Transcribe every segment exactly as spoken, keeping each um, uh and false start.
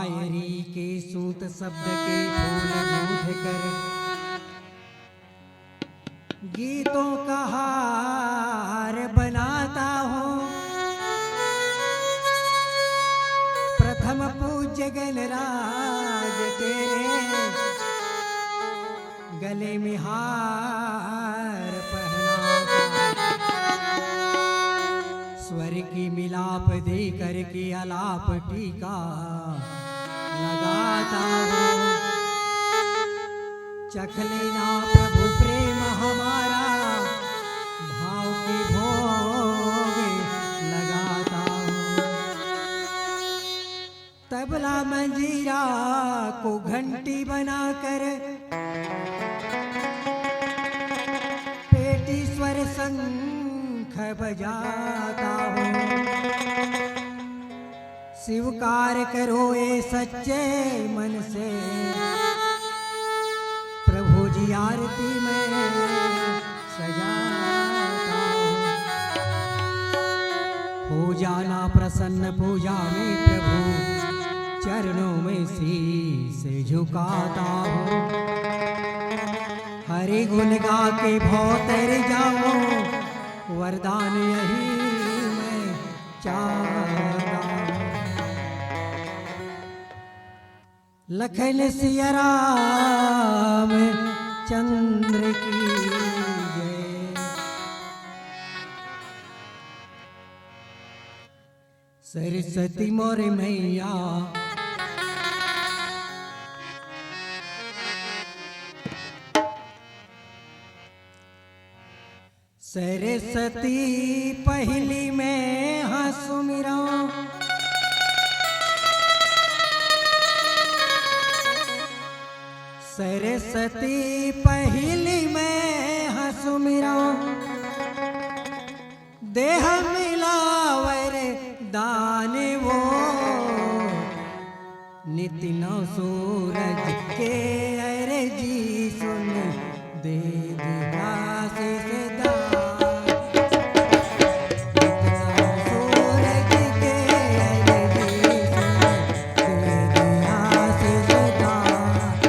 शायरी के सूत शब्द के फूल गूंथ कर गीतों का हार बनाता हूँ। प्रथम पूज्य गणराज तेरे गले में हार पहनाता हूँ। स्वर की मिलाप दे करके आलाप टीका लगाता हूँ। चख लेना प्रभु प्रेम हमारा, भाव के भोग लगाता हूँ। तबला मंजीरा को घंटी बनाकर पेटी स्वर शंख बजाता हूँ। स्वीकार करो ये सच्चे मन से, प्रभु जी आरती में सजाता हूँ। हो जाना प्रसन्न पूजा में प्रभु, चरणों में शीश झुकाता हूँ। हरि गुण गा के भव तर जाऊं, वरदान यही मैं चाहता हूँ। लखन सिया राम चंद्र की जय। सरस्वती मोर मैया, सरस्वती पहली में हाँ सुमिरा। सरस्वती पहली में हाँ सुमिरा। देह मिलावर दान वो, नित नौ सूरज के अरजी सुन, दे दे आशीष दान। नित नौ सूरज के अरजी सुन, दे दे आशीष दान।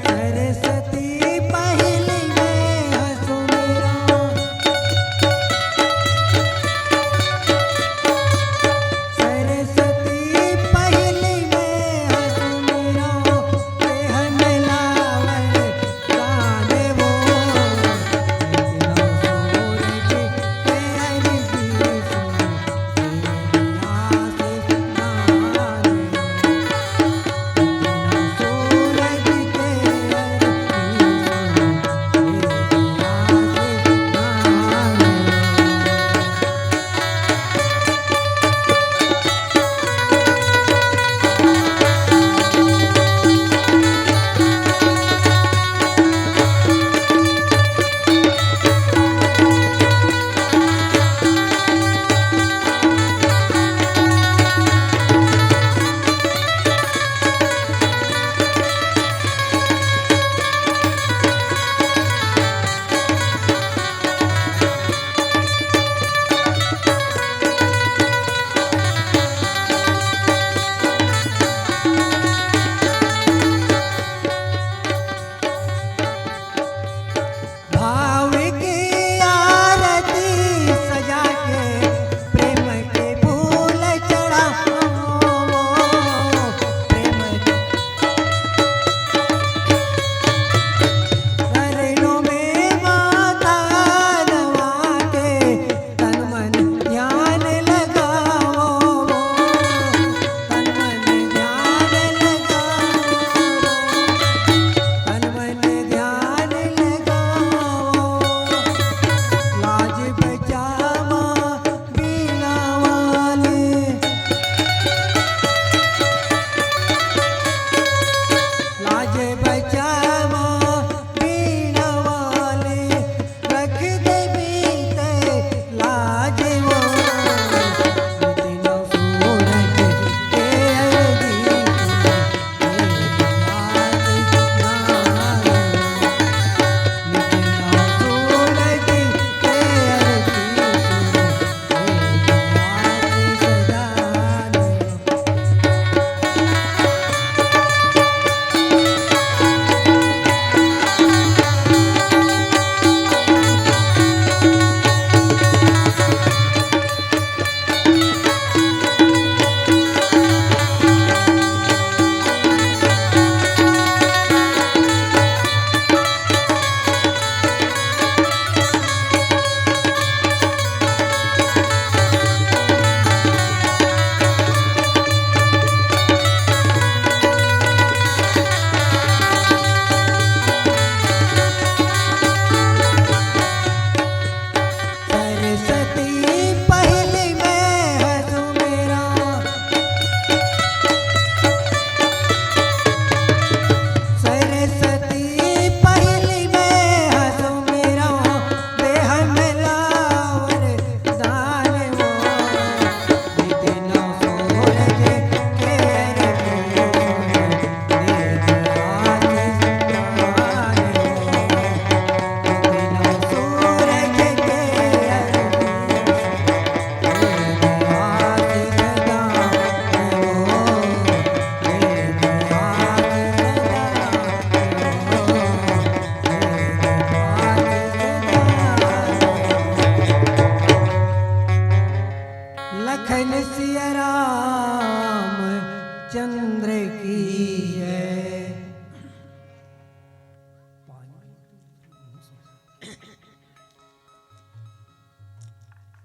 सरस्वती पहली में हाँ सुमिरा। सरस्वती पहली में हाँ सुमिरा। देह मिलावर दान वो।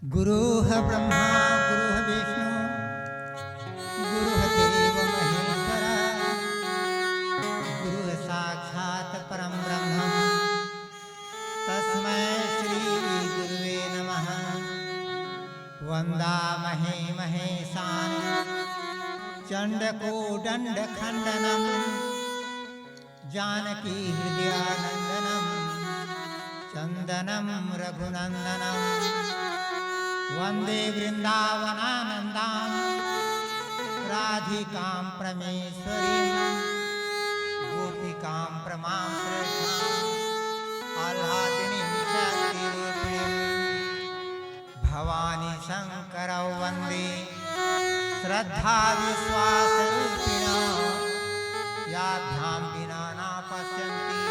गुरुः ब्रह्मा गुरुः विष्णु गुरुः देव महेश्वर गुरुः साक्षात् परं ब्रह्म तस्मै श्री गुरुवे नमः। वन्दामहे महेशान चण्डकोदण्डखण्डनम् जानकी हृदयानन्दनम् चन्दनं रघुनन्दनम्। वन्दे वृन्दावनानन्दां राधिकां परमेश्वरीं गोपिकां परमां श्रेष्ठाम् आह्लादिनीं शक्तिरूपिणीम्। भवानी शंकरौ वन्दे श्रद्धा विश्वास रूपिणा। याभ्यां विना न पश्यन्ति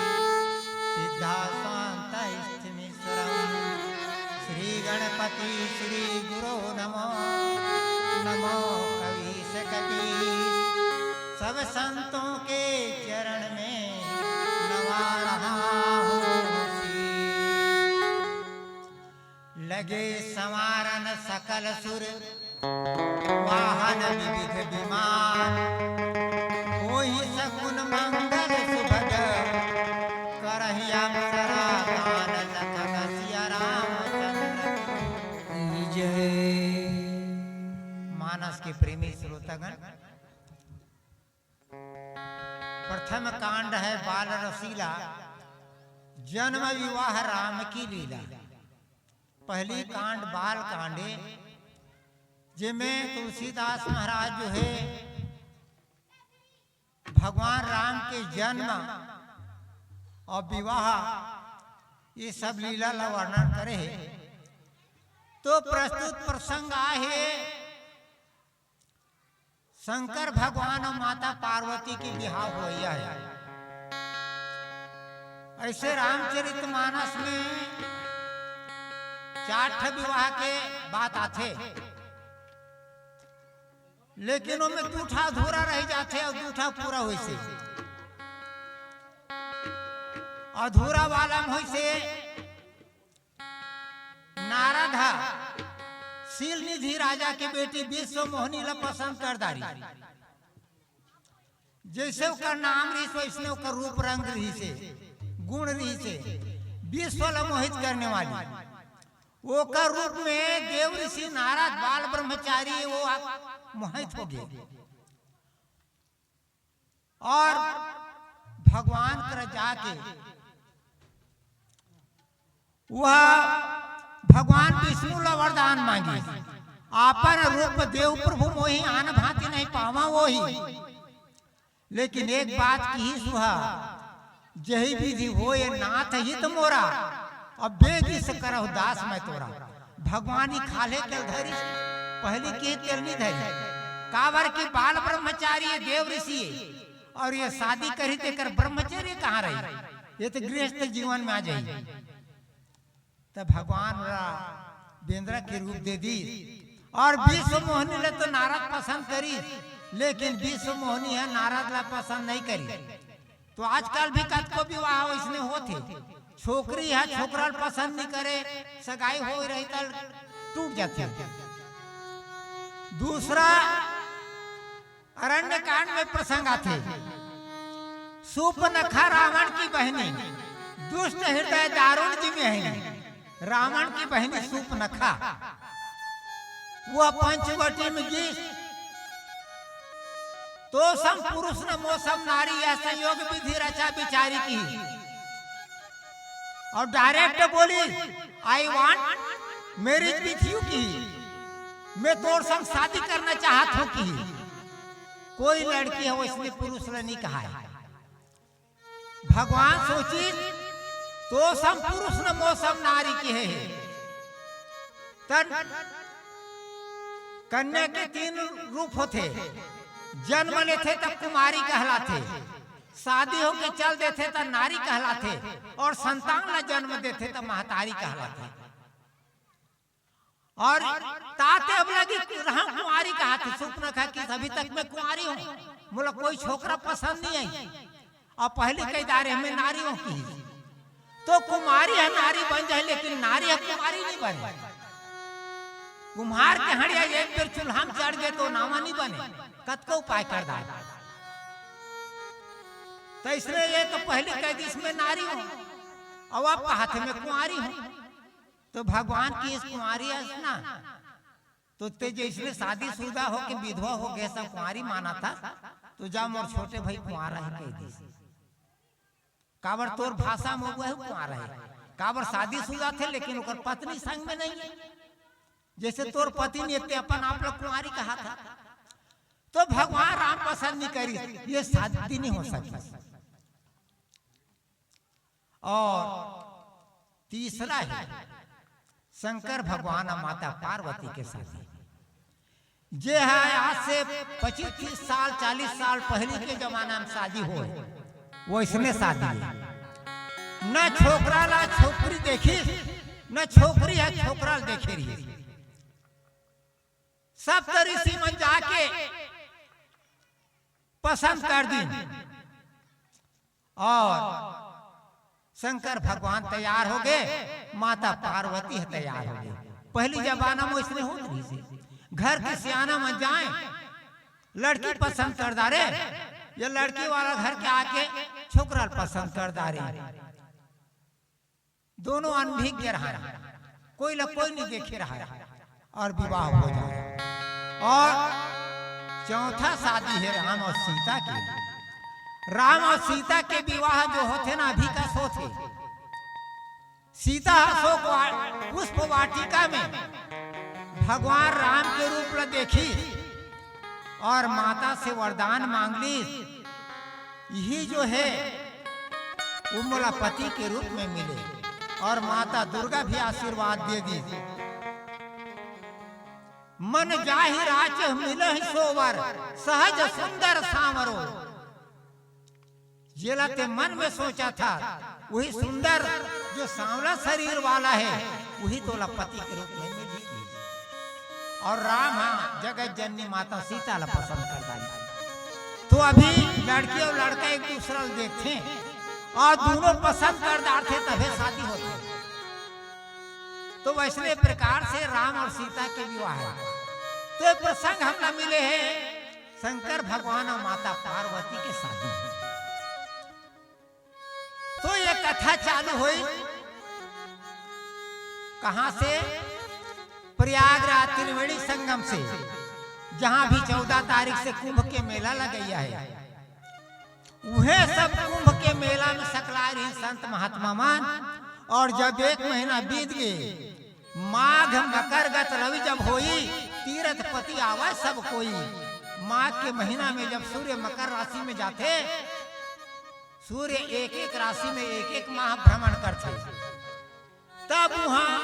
सिद्धा शान्त इष्टमीश्वरम्। श्री गणपति श्री गुरु नमो नमो कवीश कवीश। सब संतों के चरण में नवा रहा हूँ शीश। लगे संवारन सकल सुर वाहन विविध विमान। होई सकुन मंगल सुभग करहि अवसरा दान लखन सिया रामचंद्र की जय। मानस के प्रेमी श्रोतागण, प्रथम कांड है बाल रसीला, जन्म विवाह राम की लीला। पहली कांड बाल कांड है, जेमे तुलसीदास महाराज जो है भगवान राम के जन्म और विवाह ये सब लीला ला वर्णन करे है। तो प्रस्तुत प्रसंग आहे शंकर भगवान और माता पार्वती के बिहाव होइया है। ऐसे रामचरित मानस में चार ठा विवाह के बात आथे, लेकिन ओमे दू ठा अधूरा रह जाथे और दू ठा पूरा होइसे। अधूरा वाला में होइसे नारद ह शील निधि राजा के बेटी विश्व मोहनी ला पसंद कर डारी। जैसे ओकर नाम रहिस, वैसने ओकर रूप रंग रहिसे, गुण रहिसे, विश्व ला मोहित करने वाली। ओकर रूप में देव ऋषि नारद बाल ब्रह्मचारी वो आप मोहित हो गए। और भगवान कर जाके वह भगवान विष्णु ला वरदान मांगी, आपन रूप देव प्रभु मोहि, आन भांति नहीं पावा वही। लेकिन एक बात किहिस वह, जही विधि होय नाथ हित मोरा, अब बेगिस करहु दास मैं तोरा। भगवान ही खाल्हे के धरी, पहली के तेल नहीं धरी। काबर कि बाल ब्रह्मचारी ये देव ऋषि है, और ये शादी करी तेकर ब्रह्मचर्य कहाँ रही? ये तो गृहस्थ जीवन में आ जाई। तब भगवान ओला बेंदरा के रूप दे दी, और विश्व मोहनी ले तो नारद पसंद करी, लेकिन विश्व मोहनी है नारद ला पसंद नहीं करी। तो आजकल भी कतको विवाह वैसने होथे, छोकरी है छोकरा ल पसंद नहीं करे, सगाई हो रही त टूट जाथे। दूसरा अरण्य कांड में प्रसंग आथे, सूपनखा रावण की बहिनी, दुष्ट हृदय दारुण जी में है। रावण की बहिनी सूपनखा, वह पंचवटी में गिस, तो सम पुरुष न मो सम नारी, यह संयोग विधि रचा विचारी की। और डायरेक्ट बोली, "I want marriage with you" की, "मैं तोर संग शादी करना चाहत हूँ" की। कोई लड़की है, वो इसने पुरुष ने नहीं कहा है। भगवान सोचिस, "तो सम पुरुष न मो सम नारी" की है। तन कन्या के तीन रूप होथे, जन्म लेथे तब कुमारी कहलाथे, शादी होके चल देथे त नारी कहलाथे, और संतान ला जन्म देथे त महतारी कहलाथे। और ताते अब लगी रहूं कुंवारी कहाथे, सूपनखा कि अभी तक मैं कुंवारी हूँ, मोला कोई छोकरा पसंद नहीं आई। अब पहली कही डारे मैं नारी हूँ की, तो कुमारी है नारी बन जाए, लेकिन नारी है कुमारी नहीं बने। कुम्हार के हड़िया एक बेर चूल्हा में चढ़ गे तो नावा नहीं बने, कतको उपाय कर डार। तो इसने ये तो पहली कह दिस मैं नारी हूँ, और अब कहा थे मैं कुंवारी हूँ। तो भगवान की इस कुंवारी है ना, तो ते जैसने शादीशुदा हो के विधवा हो गए, सब कुंवारी माना था, तो जा मोर छोटे भाई कुंवारा ही कह दिस। काबर तोर भाषा में वो है कुंवारा है, काबर शादीशुदा थे लेकिन ओकर पत्नी संग में नहीं है, जैसे तोर पति ने ते अपन आप लोग कुंवारी कहा था। तो भगवान राम पसंद नहीं करी, ये शादी नहीं हो सकी। और तीसरा है शंकर भगवान और माता पार्वती के शादी, जे है आज से पच्चीस तीस साल, चालीस साल पहले के जमाना में शादी होय, वैसने शादी है। न छोकरा ला छोकरी देखी, न छोकरी है छोकरा ला देखे रही। सब तो ऋषि मन जाके पसंद कर दिन, और शंकर भगवान तैयार हो गए, माता पार्वती ह तैयार हो गए। पहली जमाना में इसने होत रहिस हे, घर के सियाना मन जाए, लड़की पसंद कर डारे, या लड़की वाला घर के आके छोकरा ल पसंद कर डारे। दोनों अनभिज्ञ रहा, कोई ला कोई नहीं देखे रहा, और विवाह हो जाए। और चौथा शादी है राम और सीता की। राम और सीता के विवाह जो होथे ना, अभी कस होथे। सीता अशोक वा-, पुष्प वाटिका में भगवान राम के रूप ला देखी और माता से वरदान मांग ली, यही जो है वो मोला पति के रूप में मिले। और माता दुर्गा भी आशीर्वाद दे दी, मन जाहि राचह मिलहि सो वर, सहज सुंदर सांवरो। जेला ते मन में सोचा था, वही सुंदर जो सांवला शरीर वाला है, वही तोला पति के रूप में मिली। और राम हा जगत जननी माता सीता ला पसंद कर डारी। तो अभी लड़की और लड़का एक दूसरा ला देखथे और दोनों पसंद कर डारथे, तभे शादी होथे। तो वैसने प्रकार से राम और सीता के विवाह है। तो ये प्रसंग हमला मिले है शंकर भगवान और माता पार्वती के शादी में। तो ये कथा चालू हुई कहाँ से? प्रयागराज त्रिवेणी संगम से, जहाँ भी चौदह तारीख से कुंभ के मेला लगइया है। उहे सब कुंभ के मेला में सकलाय रहिन संत महात्मा मन। और जब एक महीना बीत गे, माघ मकर गत रवि जब होई, तीरथ पति आवै सब कोई। माघ के महीना में जब सूर्य मकर राशि में जाथे, सूर्य एक एक राशि में एक एक माह भ्रमण करथे, तब उहाँ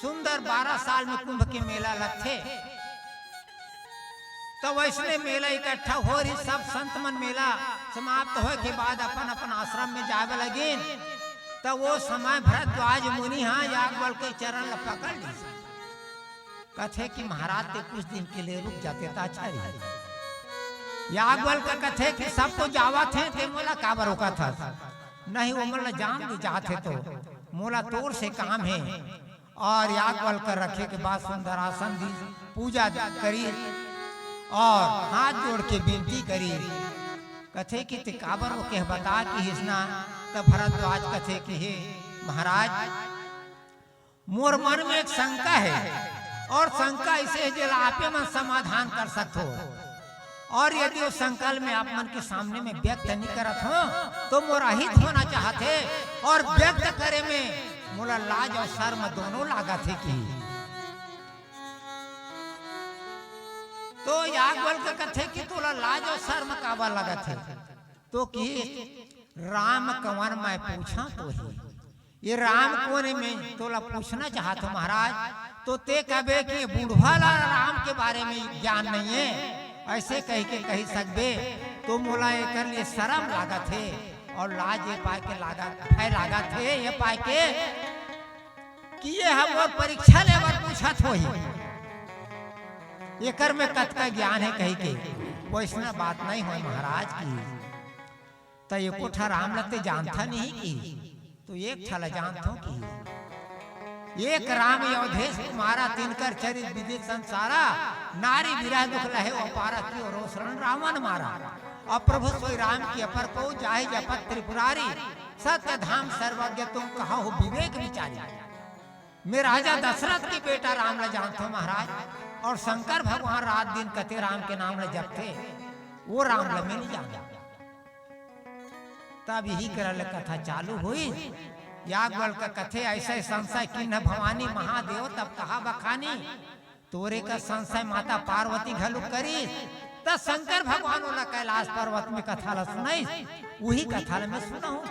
सुंदर बारह साल में कुंभ के मेला लगथे। तब वैसने मेला इकट्ठा हो रही, सब संत मन मेला समाप्त होए के बाद अपन अपन आश्रम में जावे लगिन। तब वो समय भरद्वाज मुनि हा याज्ञवल्क्य के चरण ला पकड़ ली, कथे कि महाराज ते कुछ दिन के लिए रुक जाते त अच्छा रही। याज्ञवल्क्य कथे कि सब तो जावत हे, ते मोला काबर रोकत हस? नहीं, वो मोला जान दे जात हे तो मोला तोर से काम है। और याज्ञवल्क्य रखे के बाद सुंदर आसन दी, पूजा करी और हाथ जोड़ के विनती करी। कथे कि ते काबर वो कह बता कि हिसना? तब भरद्वाज कथे कि हे महाराज, मोर मन में एक शंका है, और शंका ऐसे है जेला आपे मन समाधान कर सकत हो। और यदि वो शंका ल मैं आप मन के सामने में व्यक्त नहीं करत हो, तो मोर अहित होना चाहथे, और व्यक्त करे में मोला लाज और शर्म दोनों लागत हे कि। तो याज्ञवल्क्य कथे कि तोला लाज और शर्म काबर लागत हे? तो कि राम कवन मैं पूछा तो ही, ये राम कोन हे मैं तोला पूछना चाहत हो महाराज। तो ते कबे कि बुढ़वा ला राम के बारे में ज्ञान नहीं है, ऐसे कह के कही सकबे, तो मोला एकर लिए शर्म लागत हे और लाज ये पाए के लागत, भय लागत हे ये पाए के कि ये हमर परीक्षा लेबर पूछत होही, एकर में कतका ज्ञान हे कही के। वैसना बात नहीं होय महाराज की। त एको ठा राम ल ते जानथा नहीं कि, तो एक ठा ल जानथो कि। एक राम अवधेश तुम्हारा, तिनकर चरित विदित संसारा। नारी विरह दुख लहे अपारा, कियो रोषरन रावण मारा। अब प्रभु सोई राम की अपर को, जाहि जपत त्रिपुरारी। सत्य धाम सर्वज्ञ तुम कहा हो विवेक विचारी। मैं राजा दशरथ के बेटा राम ला जानथों महाराज, और शंकर भगवान रात दिन कथे राम के नाम ला जपथे, वो राम ला मैं नहीं जानथों। तब इही करा ले कथा चालू होइस। याज्ञवल्क्य कथे, ऐसे संशय किन्ह भवानी महादेव तब कहा बखानी। तोरे का संशय माता पार्वती घलो करिस, त शंकर भगवान ओला कैलाश पर्वत में कथा ला सुनाइस। उही कथा ला मैं सुनाहूं।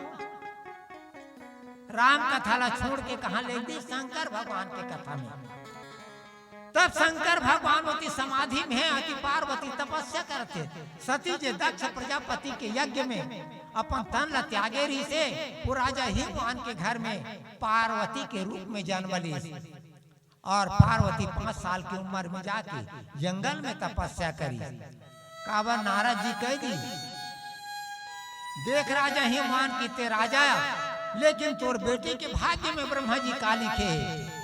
राम कथा ला छोड़ के कहां ले दी? शंकर भगवान के कथा में। तब शंकर भगवान ओती समाधि में हे, अति पार्वती तपस्या करथे। सती जे दक्ष प्रजापति के यज्ञ में अपन तन ला त्यागे रहिसे, वो राजा हिमवान के घर में पार्वती के रूप में जन्म लीस। और पार्वती पांच साल की उम्र में जाके जंगल में तपस्या करी। काबर नारद जी कह दी, देख राजा हिमवान की ते राजा, लेकिन तोर बेटी के भाग्य में ब्रह्मा जी का लिखे हे,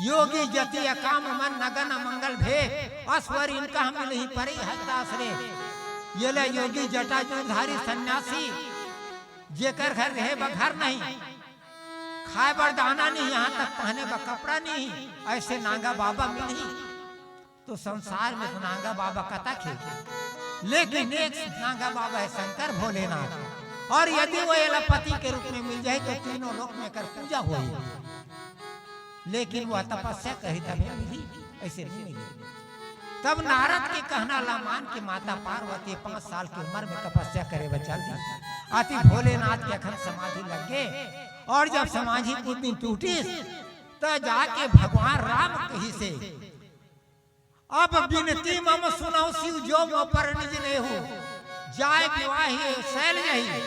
योगी जति अकाम मन नगन मंगल भेद, अस वर इनका हम मिलही परी हस्ताश्रय। ये ले योगी जटाजूधारी सन्यासी, जेकर घर रहे बर घर नहीं, खाए बर दाना नहीं, यहां तक पहने बर कपड़ा नहीं, ऐसे नांगा बाबा मिलही। तो संसार में तो नांगा बाबा कतक हे, लेकिन एक नांगा बाबा हे शंकर भोलेनाथ। और यदि वो एला पति के रूप में मिल जाए तो तीनों लोक में एकर पूजा होही, लेकिन वह तपस्या करी तभे मिली, ऐसे नहीं मिली। तब नारद के कहना ला मान के माता पार्वती पांच साल की उम्र में तपस्या करे बर चल दी। अति भोलेनाथ के अखन समाधि लग गे, और जब समाधि कुछ दिन टूटिस, त जाके भगवान राम कहिसे, अब बिनती मम सुनहु शिव जो मो पर निज नेहु। जाय विवाही सैल जही,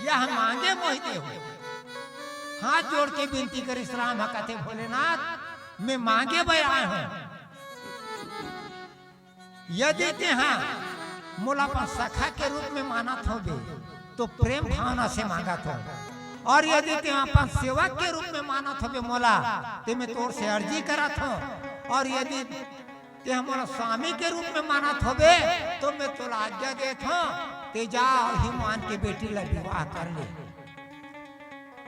यह मांगे मोहि देहु। हाथ जोड़ के बिनती करिस राम ह, कथे भोलेनाथ, मैं मांगे बर आय हंव। यदि तेहा मोला अपन सखा के रूप में मानत होबे, तो प्रेम भावना से मांगत हंव, और यदि तेहा अपन सेवक के रूप में मानत होबे मोला, ते मैं तोर से अर्जी करत हंव, और यदि तेहा मोला स्वामी के रूप में मानत होबे, तो मैं तोला आज्ञा देत हंव, ते जा हिमवान के बेटी ला विवाह कर ले।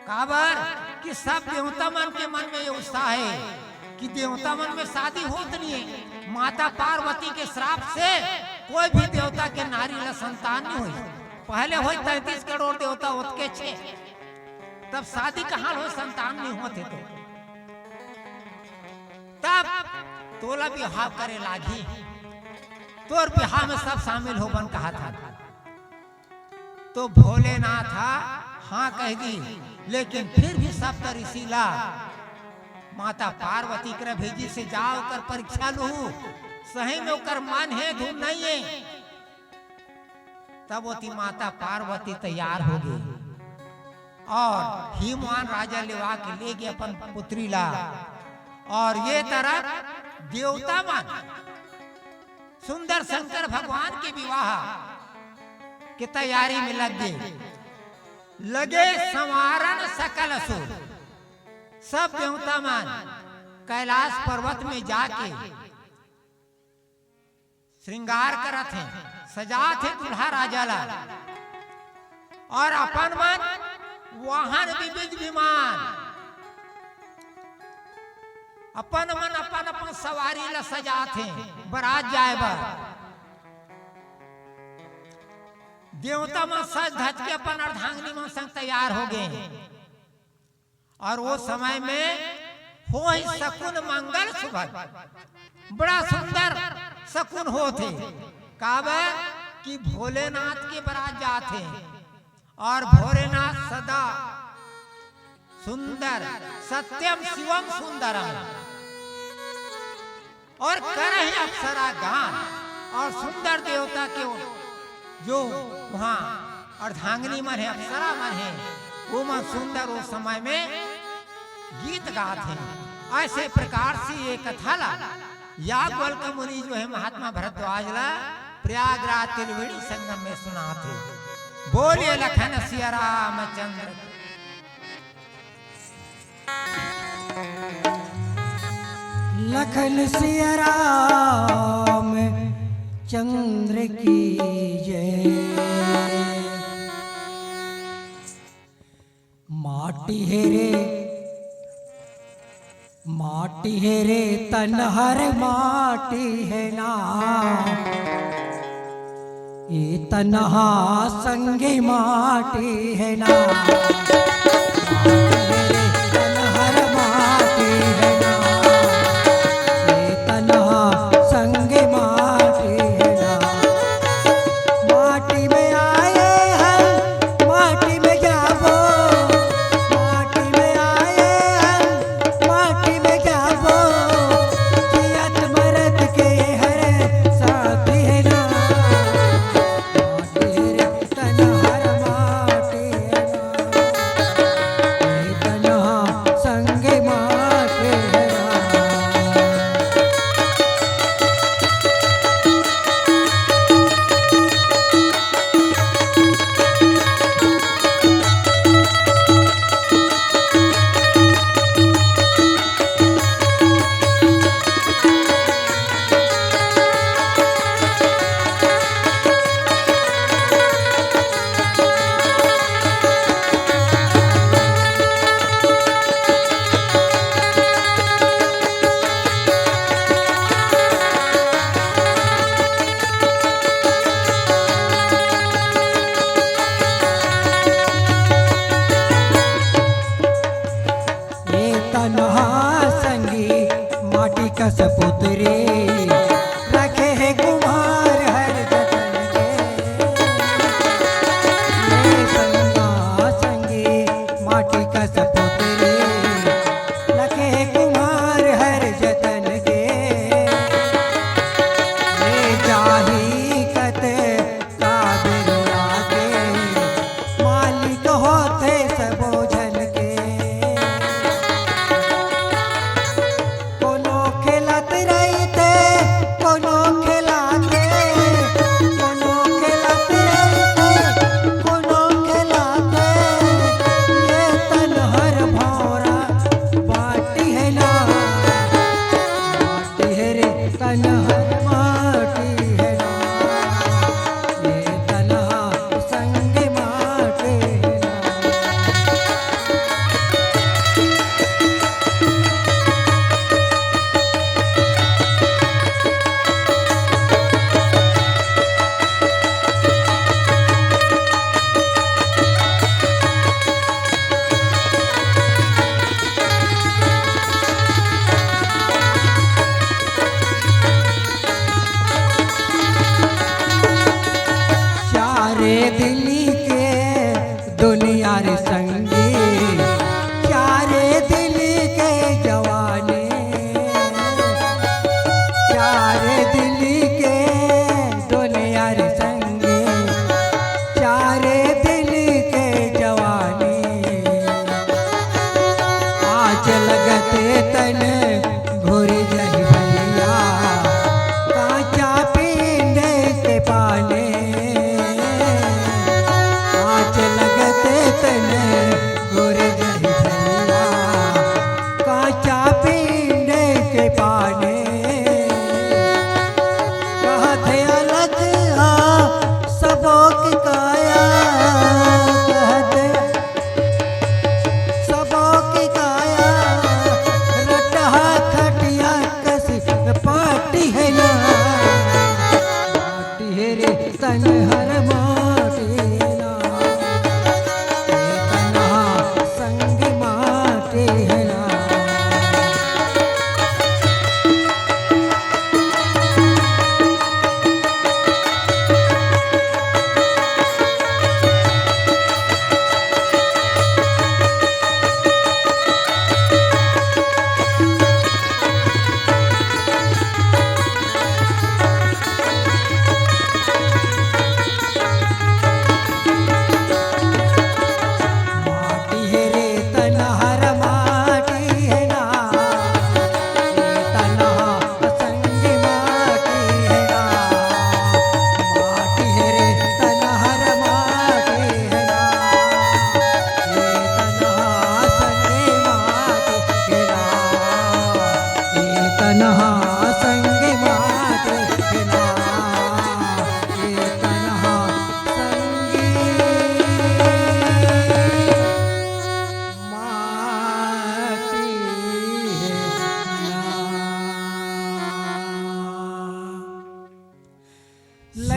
काबर कि सब देवता मन के मन में ये उत्साह हे कि देवता मन में शादी होत नहीं हे। माता पार्वती के श्राप से कोई भी देवता के नारी ला संतान नहीं होई। पहले होई तैंतीस करोड़ देवता, ओतके छे, तब शादी कहां होई, संतान नहीं होत हे तो। तब तोला बिहाव करे लागही, तोर बिहाव में सब शामिल होबन कहा था। तो भोलेनाथ हा हां कह दी, लेकिन फिर भी सप्त ऋषि ला माता पार्वती करा भेजी से जा ओकर परीक्षा लूहू, सही में ओकर मन हे धुन नहीं हे। तब ओती माता पार्वती तैयार हो गई और हिमवान राजा लेवा के ले गए अपन पुत्री ला। और ये तरफ देवता मन सुंदर शंकर भगवान के विवाह के तैयारी में लग गए। लगे संवारन सकल असुर, सब देवता मन कैलाश पर्वत में जाके श्रृंगार करत हे, सजात हे दूल्हा राजा ला। और अपन मन वाहन विविध विमान, अपन मन अपन अपन सवारी ला सजात हे, बरात जाए बर। देवता मन सज धज के अपन अर्धांगिनी मन संग तैयार हो गए। और वो समय में होही सकुन मंगल सुभग, बड़ा सुंदर सकुन होत हे। काबर कि भोलेनाथ के बरात जात हे और भोलेनाथ सदा सुंदर, सत्यम शिवम सुंदरम। और करही अप्सरा गान, और सुंदर देवता के जो वहाँ अर्धांगिनी मन हे, अप्सरा मन हे, वो मन सुंदर वो समय में गीत गात हे। ऐसे प्रकार से ये कथा ला याज्ञवल्क्य मुनि जो हे महात्मा भरद्वाज ला प्रयागराज त्रिवेणी संगम में सुनात हे। बोलिए लखन सिया रामचंद्र। लखन सिया राम चंद्र की जय। माटी हे रे, माटी हे रे, तन हर माटी हे ना। ए तन हा संगी माटी हे ना। माटी हे रे, तन हर माटी हे ना। ए तन हा संगी माटी हे ना। माटी में आए हन, माटी में जाबो। माटी में आए हन, माटी में जाबो। जियत मरत के हर साथी हे ना। माटी रे, तन हर माटी हे ना। ए तन हा संगे माटी हे ना। ए तन हा संगी माटी कस पुतरी, रखे हे कुम्हार हर जतन के। ए संगा संगी माटी कस पुतरी, रखे हे कुम्हार हर जतन के। ए जाही कत का बिरुआ के मालिक होथे सबो झन के। कोनो खेलत रहिथे, कोनो खेलाथे, कोनो खेलत रहिथे, कोनो खेलाथे। ये तन हर भौरा बाटी हे ना। माटी हे रे, तन हर माटी हे ना। ये तन हा संग माटी हे ना। चारे दिन के दुनिया रे संगी, चारे दिन के जवानी, चारे दिन के दुनिया रे संगी, चारे दिन के जवानी। आज लगत तन घुर जाही भैया, कांचा पीने के पानी। आज लगत तन घुर जाही भैया, कांचा पीने के पानी। कहत हे अलख हा सबो के काया, कहत हे सबो के काया, रटहा खटिया कसी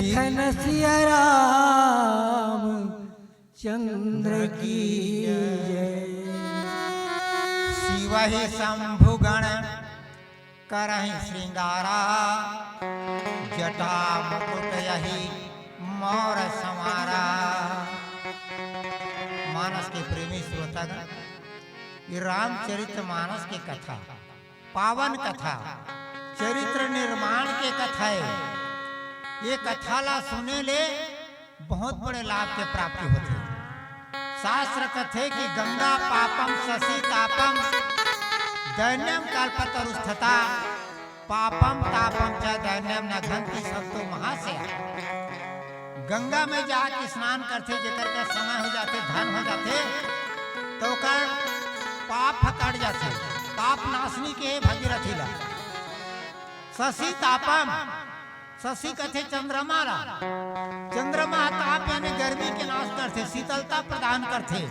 लिखन सिया राम चंद्र की जय। शिव ही शंभु गण करहि श्रृंगारा, जटा मुकुट यही मौर संवारा। मानस के प्रेमी श्रोतागण, ये रामचरित मानस के कथा, पावन कथा, चरित्र निर्माण के कथा है। ये कथा ला सुने ले बहुत बड़े लाभ के प्राप्ति होथे। शास्त्र कथे कि गंगा पापम शशि तापम दैन्यम कल्पतरुस्थिता, पापम तापम च दैन्यम न घंति संतो महाशया। गंगा में जाके स्नान करथे, जेकर का समय हो जाथे, धन हो जाथे, तो ओकर पाप ह कट जाथे। पाप नाशनी के भगीरथी ला। शशि तापम, शशि कथे चंद्रमा ला। चंद्रमा ह ताप यानी गर्मी के नाश करथे, शीतलता प्रदान करथे।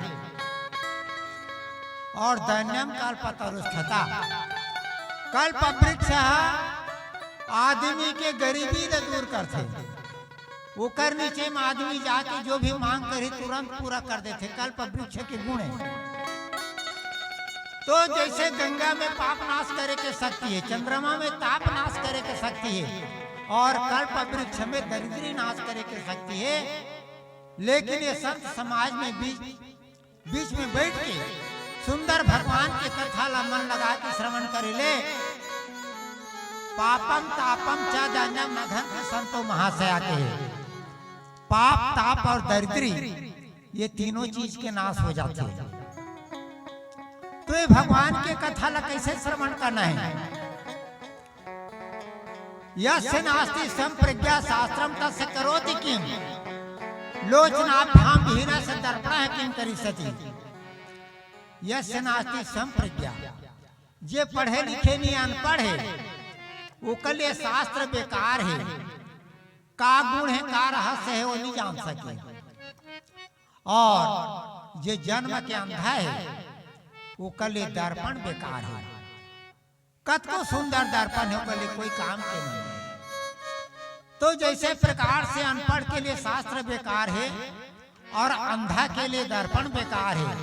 और दैन्यम कल्पतरुस्थिता, कल्प वृक्ष ह आदमी के गरीबी ल दूर करथे। ओकर नीचे म आदमी जाके जो भी मांग करही, तुरंत पूरा कर देथे। कल्प वृक्ष के गुण है। तो जैसे गंगा में पाप नाश करे के शक्ति है, चंद्रमा में ताप नाश करे के शक्ति है, और कल्प वृक्ष में दरिद्री नाश करे के शक्ति है। लेकिन ये संत समाज में बीच, बीच में बैठ के सुंदर भगवान के कथा ला मन लगा के श्रवण करे ले, पापम तापम च दैन्यम न घंति संतो महाशया के। पाप, ताप और दरिद्री, ये तीनों चीज के नाश हो जाथे। तो ये भगवान के कथा ला कैसे श्रवण करना है? यस्य नास्ति स्वयं प्रज्ञा शास्त्रम तस्य करोति किम, लोचनाभ्याम विहीनस्य दर्पणः किम करिष्यति। यस्य नास्ति स्वयं प्रज्ञा, जे पढ़े लिखे नहीं, अनपढ़ है, ओकर लिए शास्त्र बेकार है। का गुण है, का रहस्य है, वो नहीं जान सके। और जे जन्म के अंधा है, ओकर लिए दर्पण बेकार है। कतको सुंदर दर्पण है, ओकर लिए कोई काम के नहीं है। तो जैसे प्रकार से अनपढ़ के लिए शास्त्र बेकार है और अंधा के लिए दर्पण बेकार है,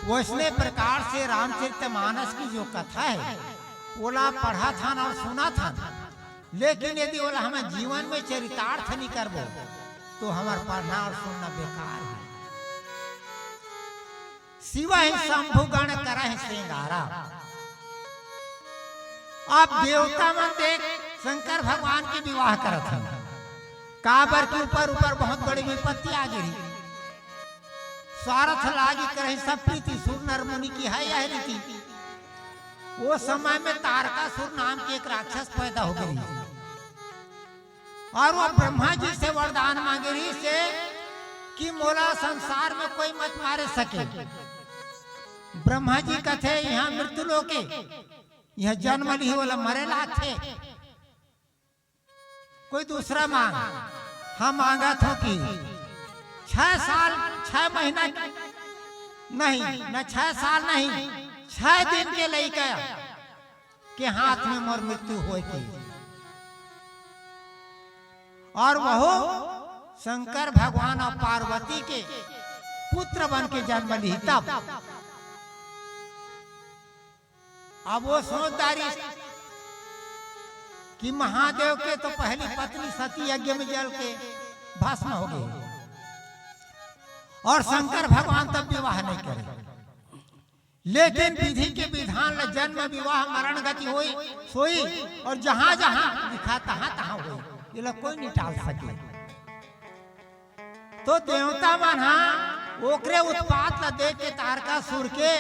वैसने प्रकार से रामचरित मानस की जो कथा है, ओला पढ़त हन और सुनत हन, लेकिन यदि ओला हमन जीवन में चरितार्थ नहीं करबो, तो हमर पढ़ना और सुनना बेकार है। शिव ही शंभु गण करहि श्रृंगारा। अब देवता मन देख शंकर भगवान के विवाह करत हन, काबर के ऊपर ऊपर बहुत बड़ी विपत्ति आ गिरी। स्वार्थ लागी करहि सब प्रीति, सुर नर मुनि की है यह रीति। वो समय में तारकासुर नाम के एक राक्षस पैदा हो गई। और वो ब्रह्मा जी से वरदान मांगे रहिसे कि मोला संसार में कोई मत मारे सके। ब्रह्मा जी कथे, यहाँ मृत्यु लोके, यहाँ जन्म लिही, ओला मरे लागथे। कोई दूसरा मांग, हम मांगत हों कि छह साल, छह महीना नहीं, न छह साल नहीं, छह दिन के लइका के हाथ में मोर मृत्यु होय के। और वहू शंकर भगवान और पार्वती के पुत्र बन के जन्म लिही तब। अब वो सोच डारिस कि महादेव के तो पहली पत्नी सती यज्ञ में जल के भस्म हो गई और शंकर भगवान तब विवाह नहीं करे। लेकिन विधि के विधान ले जन्म, विवाह, मरण, गति होई, सोई, और जहां जहां लिखा तहां तहां होई, ये लोग कोई नहीं टाल सके। तो देवता मन हा ओकरे उत्पात ला देख के तारकासुर के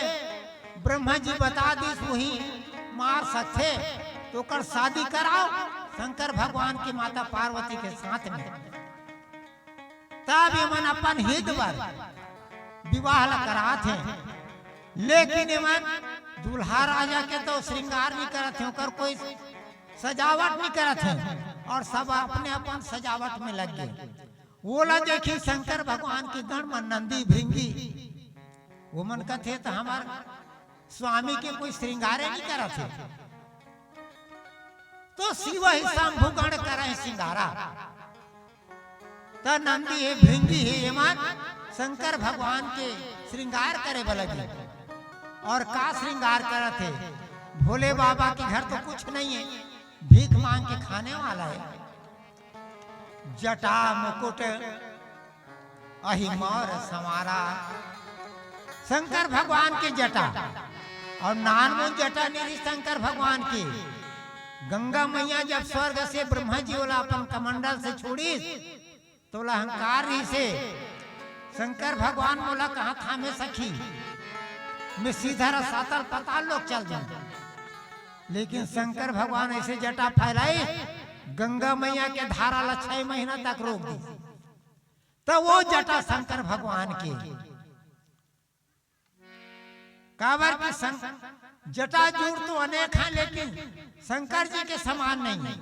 ब्रह्मा जी बता दिस, वही मार सकथे, तो ओकर शादी कराओ शंकर भगवान की माता पार्वती के साथ में। तब ये मन अपन हित बर विवाह ला करात हे, लेकिन ये मन दूल्हा राजा के तो श्रृंगार नहीं करत हे, ओकर कोई सजावट नहीं करत हे, और सब अपने अपन सजावट में लग गए। ओला देखी शंकर भगवान की गण मन नंदी भृंगी, वो मन कथे तो हमार स्वामी के कोई श्रृंगारे नहीं करत हे। तो शिव ही शंभु गण करहि श्रृंगारा। त नंदी हे, भृंगी हे, एमन शंकर भगवान के श्रृंगार करे बर लगिन। अउ का श्रृंगार करत हे? भोले बाबा के घर तो कुछ नहीं है, भीख मांग के खाने वाला है। जटा मुकुट अहि मौर संवारा। शंकर भगवान के जटा, अउ नानमुन जटा नहीं रहिस शंकर भगवान के। गंगा मैया जब स्वर्ग से ब्रह्मा जी वाला अपन कमंडल से छोड़िस, त ओला अहंकार रहिसे, शंकर भगवान मोला कहाँ थामे सखी, मैं सीधा रसातल पताल लोक चल जाऊं। लेकिन शंकर भगवान ऐसे जटा फैलाइस, गंगा मैया के धारा ला छह महीना तक रोक दिस। त वो जटा शंकर भगवान के, काबर कि शं-, जटा जूड़ तो अनेक हैं, लेकिन शंकर जी के समान नहीं है।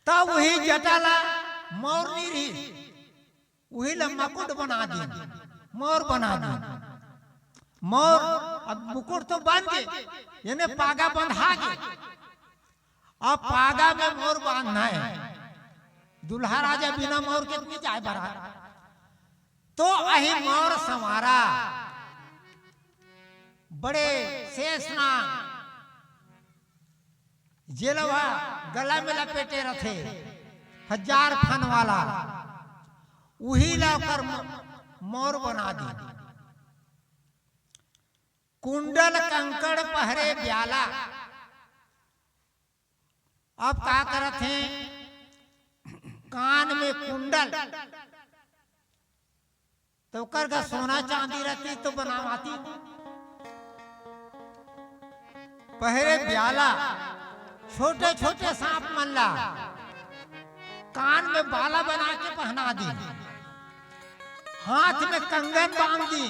त वही जटा ला मौर नहीं रहिस, वही ला मुकुट बना दिन, मौर बना दिन। मौर अब मुकुट तो बन गे, यानी पागा बंधा गे। अब पागा में मौर बांधना है, दूल्हा राजा बिना मौर के नहीं जाए बारात। त अहि मौर संवारा, बड़े शेष नाग, जेला गला में लपेटे रथे, हजार फन वाला, उही ला ओकर म-, मौर बना दी। कुंडल कंकड़ पहरे ब्याला। अब का करत हे, कान में कुंडल, त ओकर घर सोना चांदी रहती त बनवाती। पहरे ब्याला, छोटे छोटे सांप मन ला कान में बाला बना के पहना दी, हाथ में कंगन बांध दी,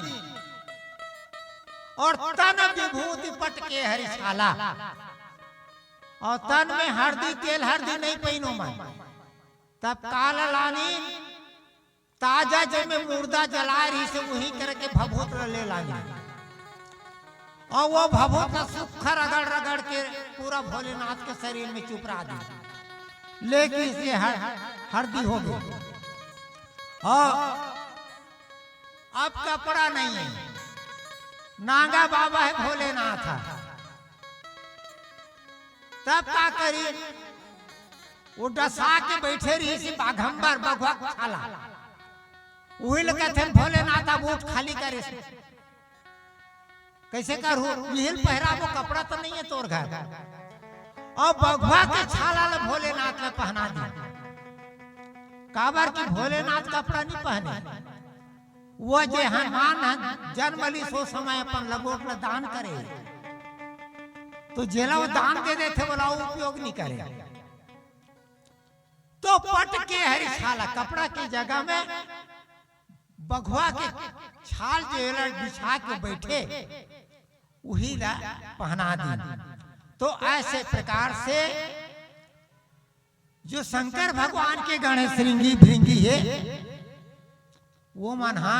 अउ तन विभूति पट के हरि छाला, अउ तन में हरदी, तेल हरदी नहीं पहिनो मन। तब काला लानी, ताजा जेमे मुर्दा जलाए रहिसे, उही करके भभूत ल ले लानी। अउ वो भभूत ल सुक्खा रगड़ रगड़ के पूरा भोलेनाथ के शरीर में चुपरा दी। लेकिन इसे हर-, हरदी हो गई। अउ अब कपड़ा नहीं है, नांगा बाबा है भोलेनाथ। तब का करी? वो डसा के बैठे रहिसे बाघंबर, बघवा के छाला। उही ल कथे भोलेनाथ, अब उठ खाली करे। कैसे करहू? इही ल पहिराबो, कपड़ा तो नहीं है तोर घर। अउ बघवा के छाला ल भोलेनाथ ल पहना दी। काबर कि भोलेनाथ कपड़ा नहीं पहने। वो जे हनुमान ह जन्म लिस, ओ समय अपन लंगोट ल दान करे, त जेला वो दान दे देथे, ओला उपयोग नहीं करे। त पट के हरि छाला, कपड़ा के जगह में बघवा के छाल जेला बिछा के बैठे, उही ला पहना दी। त ऐसे प्रकार से जो शंकर भगवान के गण हे, श्रृंगी भृंगी हे, वो मन हा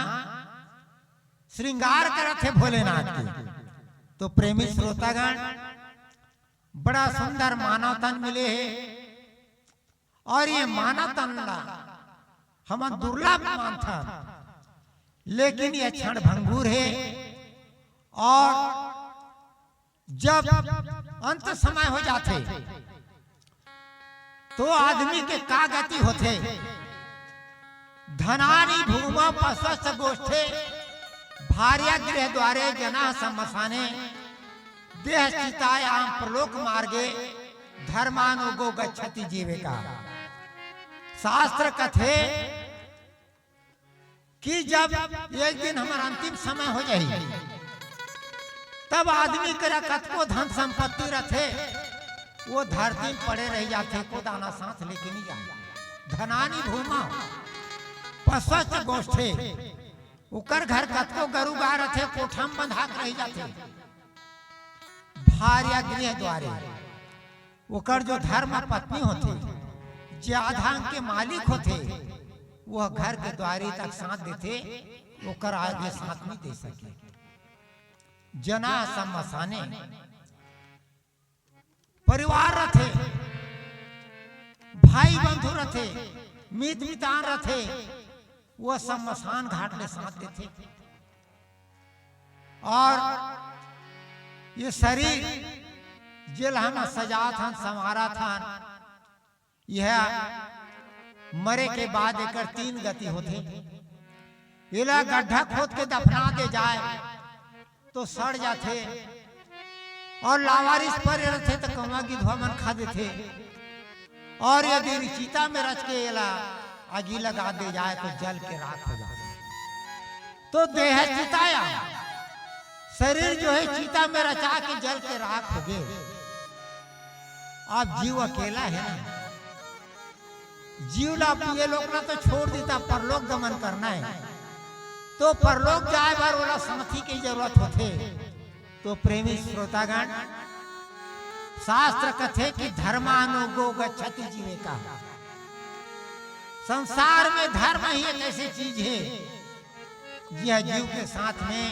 श्रृंगार करत हे भोलेनाथ के। त प्रेमी श्रोतागण, बड़ा सुंदर मानव तन मिले हे, अउ ये मानव तन ला हमन दुर्लभ मानथन, लेकिन ये क्षण भंगुर हे। अउ जब अंत समय हो जाथे, त आदमी के का गति होथे? धनानि भूमौ पस्वश्च गोष्ठे, भार्या गृह द्वारे जनाः श्मशाने, देहश्चितायां परलोक मार्गे, धर्मानुगो गच्छति जीविका। शास्त्र कथे कि जब एक दिन हमर अंतिम समय हो जाही, तब आदमी करा कतको धन संपत्ति रथे, वो धरती में पड़े रह जाथे, एको दाना साथ लेके नहीं जाए। धनानि भूमौ पस्वश्च गोष्ठे, ओकर घर कतको गरु गाय रथे, कोठा में बंधा के रह जाथे। भार्या गृह द्वारे, ओकर जो धर्म पत्नी होथे, जे आधा अंग के मालिक होथे, वो घर के द्वारी तक साथ देथे, ओकर आगे साथ नहीं दे सके। जनाः श्मशाने, परिवार रथे, भाई बंधु रथे, मीत मितान रथे, वो शमशान घाट ले साथ देथे। और ये शरीर जेला हम सजाथन, संवारथन, यह मरे के बाद एकर तीन गति होथे। एला गड्ढा खोद के दफना दे जाए तो सड़ जाथे, और लावारिस परे रथे तो कौवा गिधवा मन खा देथे, और यदि चिता में रच के एला आगी लगा दे जाए तो जल के राख हो जाथे। तो देह चिताया, शरीर जो है चिता में रचा के जल के राख हो गए। अब जीव अकेला है ना, जीव ला ये लोक ला तो छोड़ देता, परलोक गमन करना है, तो परलोक जाए बर ओला साथी की जरूरत होथे। तो प्रेमी श्रोतागण, शास्त्र कथे कि धर्मानुगो गच्छति जीवे का। संसार में धर्म ही एक ऐसी चीज है, यह जीव के साथ में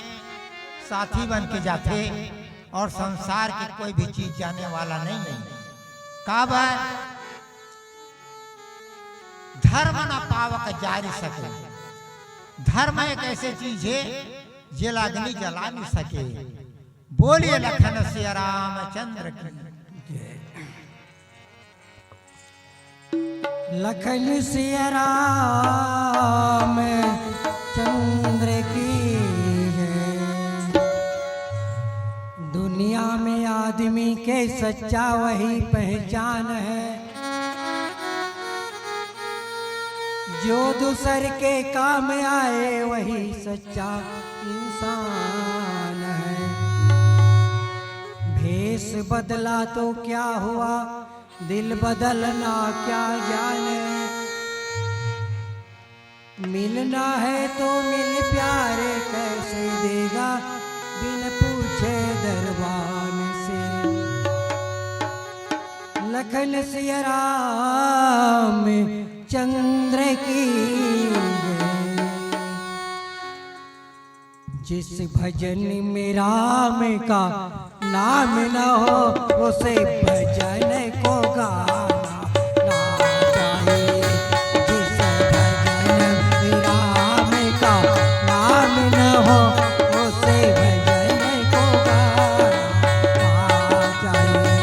साथी बन के जाथे और संसार की कोई भी चीज जाने वाला नहीं है। काबर? धर्म न पावक जारि सके। धर्म एक ऐसी चीज है, जेला अग्नि जला नहीं सके। बोलिए लखन सिया रामचंद्र की। लखन सिया राम चंद्र की जय। दुनिया में आदमी के सच्चा वही पहचान है, जो दूसर के काम आए वही सच्चा इंसान है। भेष बदला तो क्या हुआ, दिल बदलना क्या जाने। मिलना है तो मिल प्यारे, कैसे देगा बिन पूछे दरबान से। लखन सिया राम चंद्र की जय। जिस भजन में राम का नाम न हो, उसे भजन को गाना ना चाहिए। जिस भजन में राम का नाम न हो, उसे भजन को गाना ना चाहिए।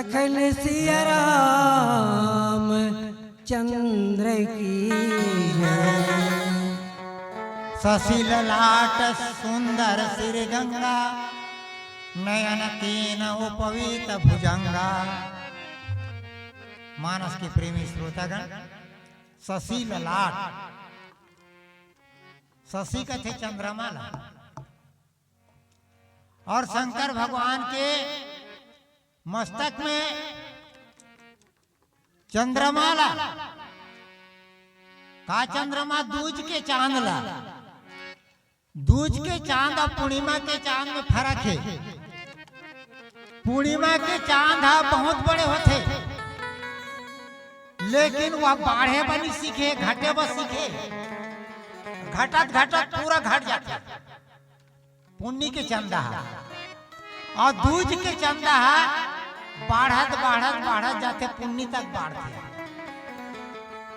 खल सिया राम चंद्र की जय। शशि ललाट सुंदर सिर गंगा, नयन तीन उपवीत भुजंगा। मानस के प्रेमी श्रोतागण, शशि ललाट, शशि कथे चंद्रमा ला, और शंकर भगवान के मस्तक में चंद्रमा ला, का चंद्रमा, दूज के चांद ला। दूज के चांद और पूर्णिमा के चांद में फर्क हे। पूर्णिमा के चांद ह बहुत बड़े होथे, लेकिन वह बाढ़े बर नइ सीखे, घटे बर सीखे। घटत घटत पूरा घट जाथे। पुन्नी के चंदा ह और दूज के चंदा ह बाढ़त, बाढ़त, बाढ़त जाथे, पुन्नी तक बाढ़थे।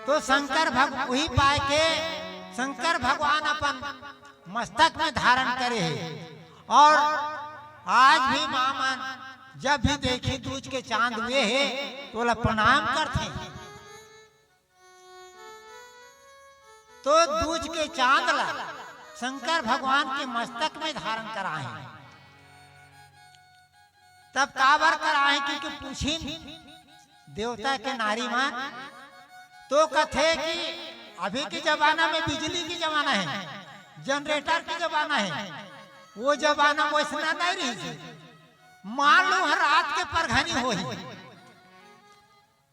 तो शंकर भग-, वही पाय के शंकर भगवान अपन मस्तक में धारण करे हे। और आज भी माँ मन जब भी देखी दूज के चांद हुए हे, तो ओला प्रणाम करथे। तो दूज के चांद ला शंकर भगवान के मस्तक में धारण कराए हे। तब काबर कराए हे? क्योंकि पूछिन देवता के नारी मन, तो कथे कि अभी के जमाना में बिजली के जमाना हे, जनरेटर के जमाना हे, वो जमाना में वैसना नइ रहिस। मान लो, हर रात के परघनी होही,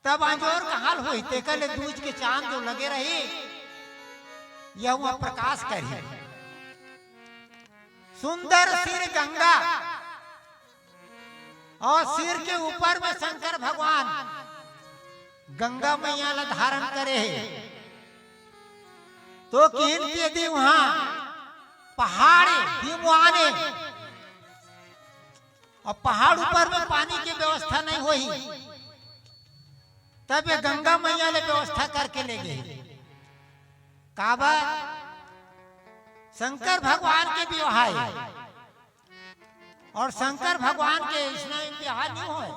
तब अंजोर कहाल होही, तेकर ले दूज के चांद जो लगे रही, यह वह प्रकाश करही। सुंदर सिर गंगा, और सिर के ऊपर में शंकर भगवान गंगा मैया ला धारण करे हे। तो किहिन कि यदि वहां पहाड़ हिमवान हे और पहाड़ ऊपर में पानी के व्यवस्था नइ होही, तब ये गंगा मैया ले व्यवस्था करके ले गे। काबर? शंकर भगवान के विवाह हे, और शंकर भगवान के अइसना विवाह नइ होय।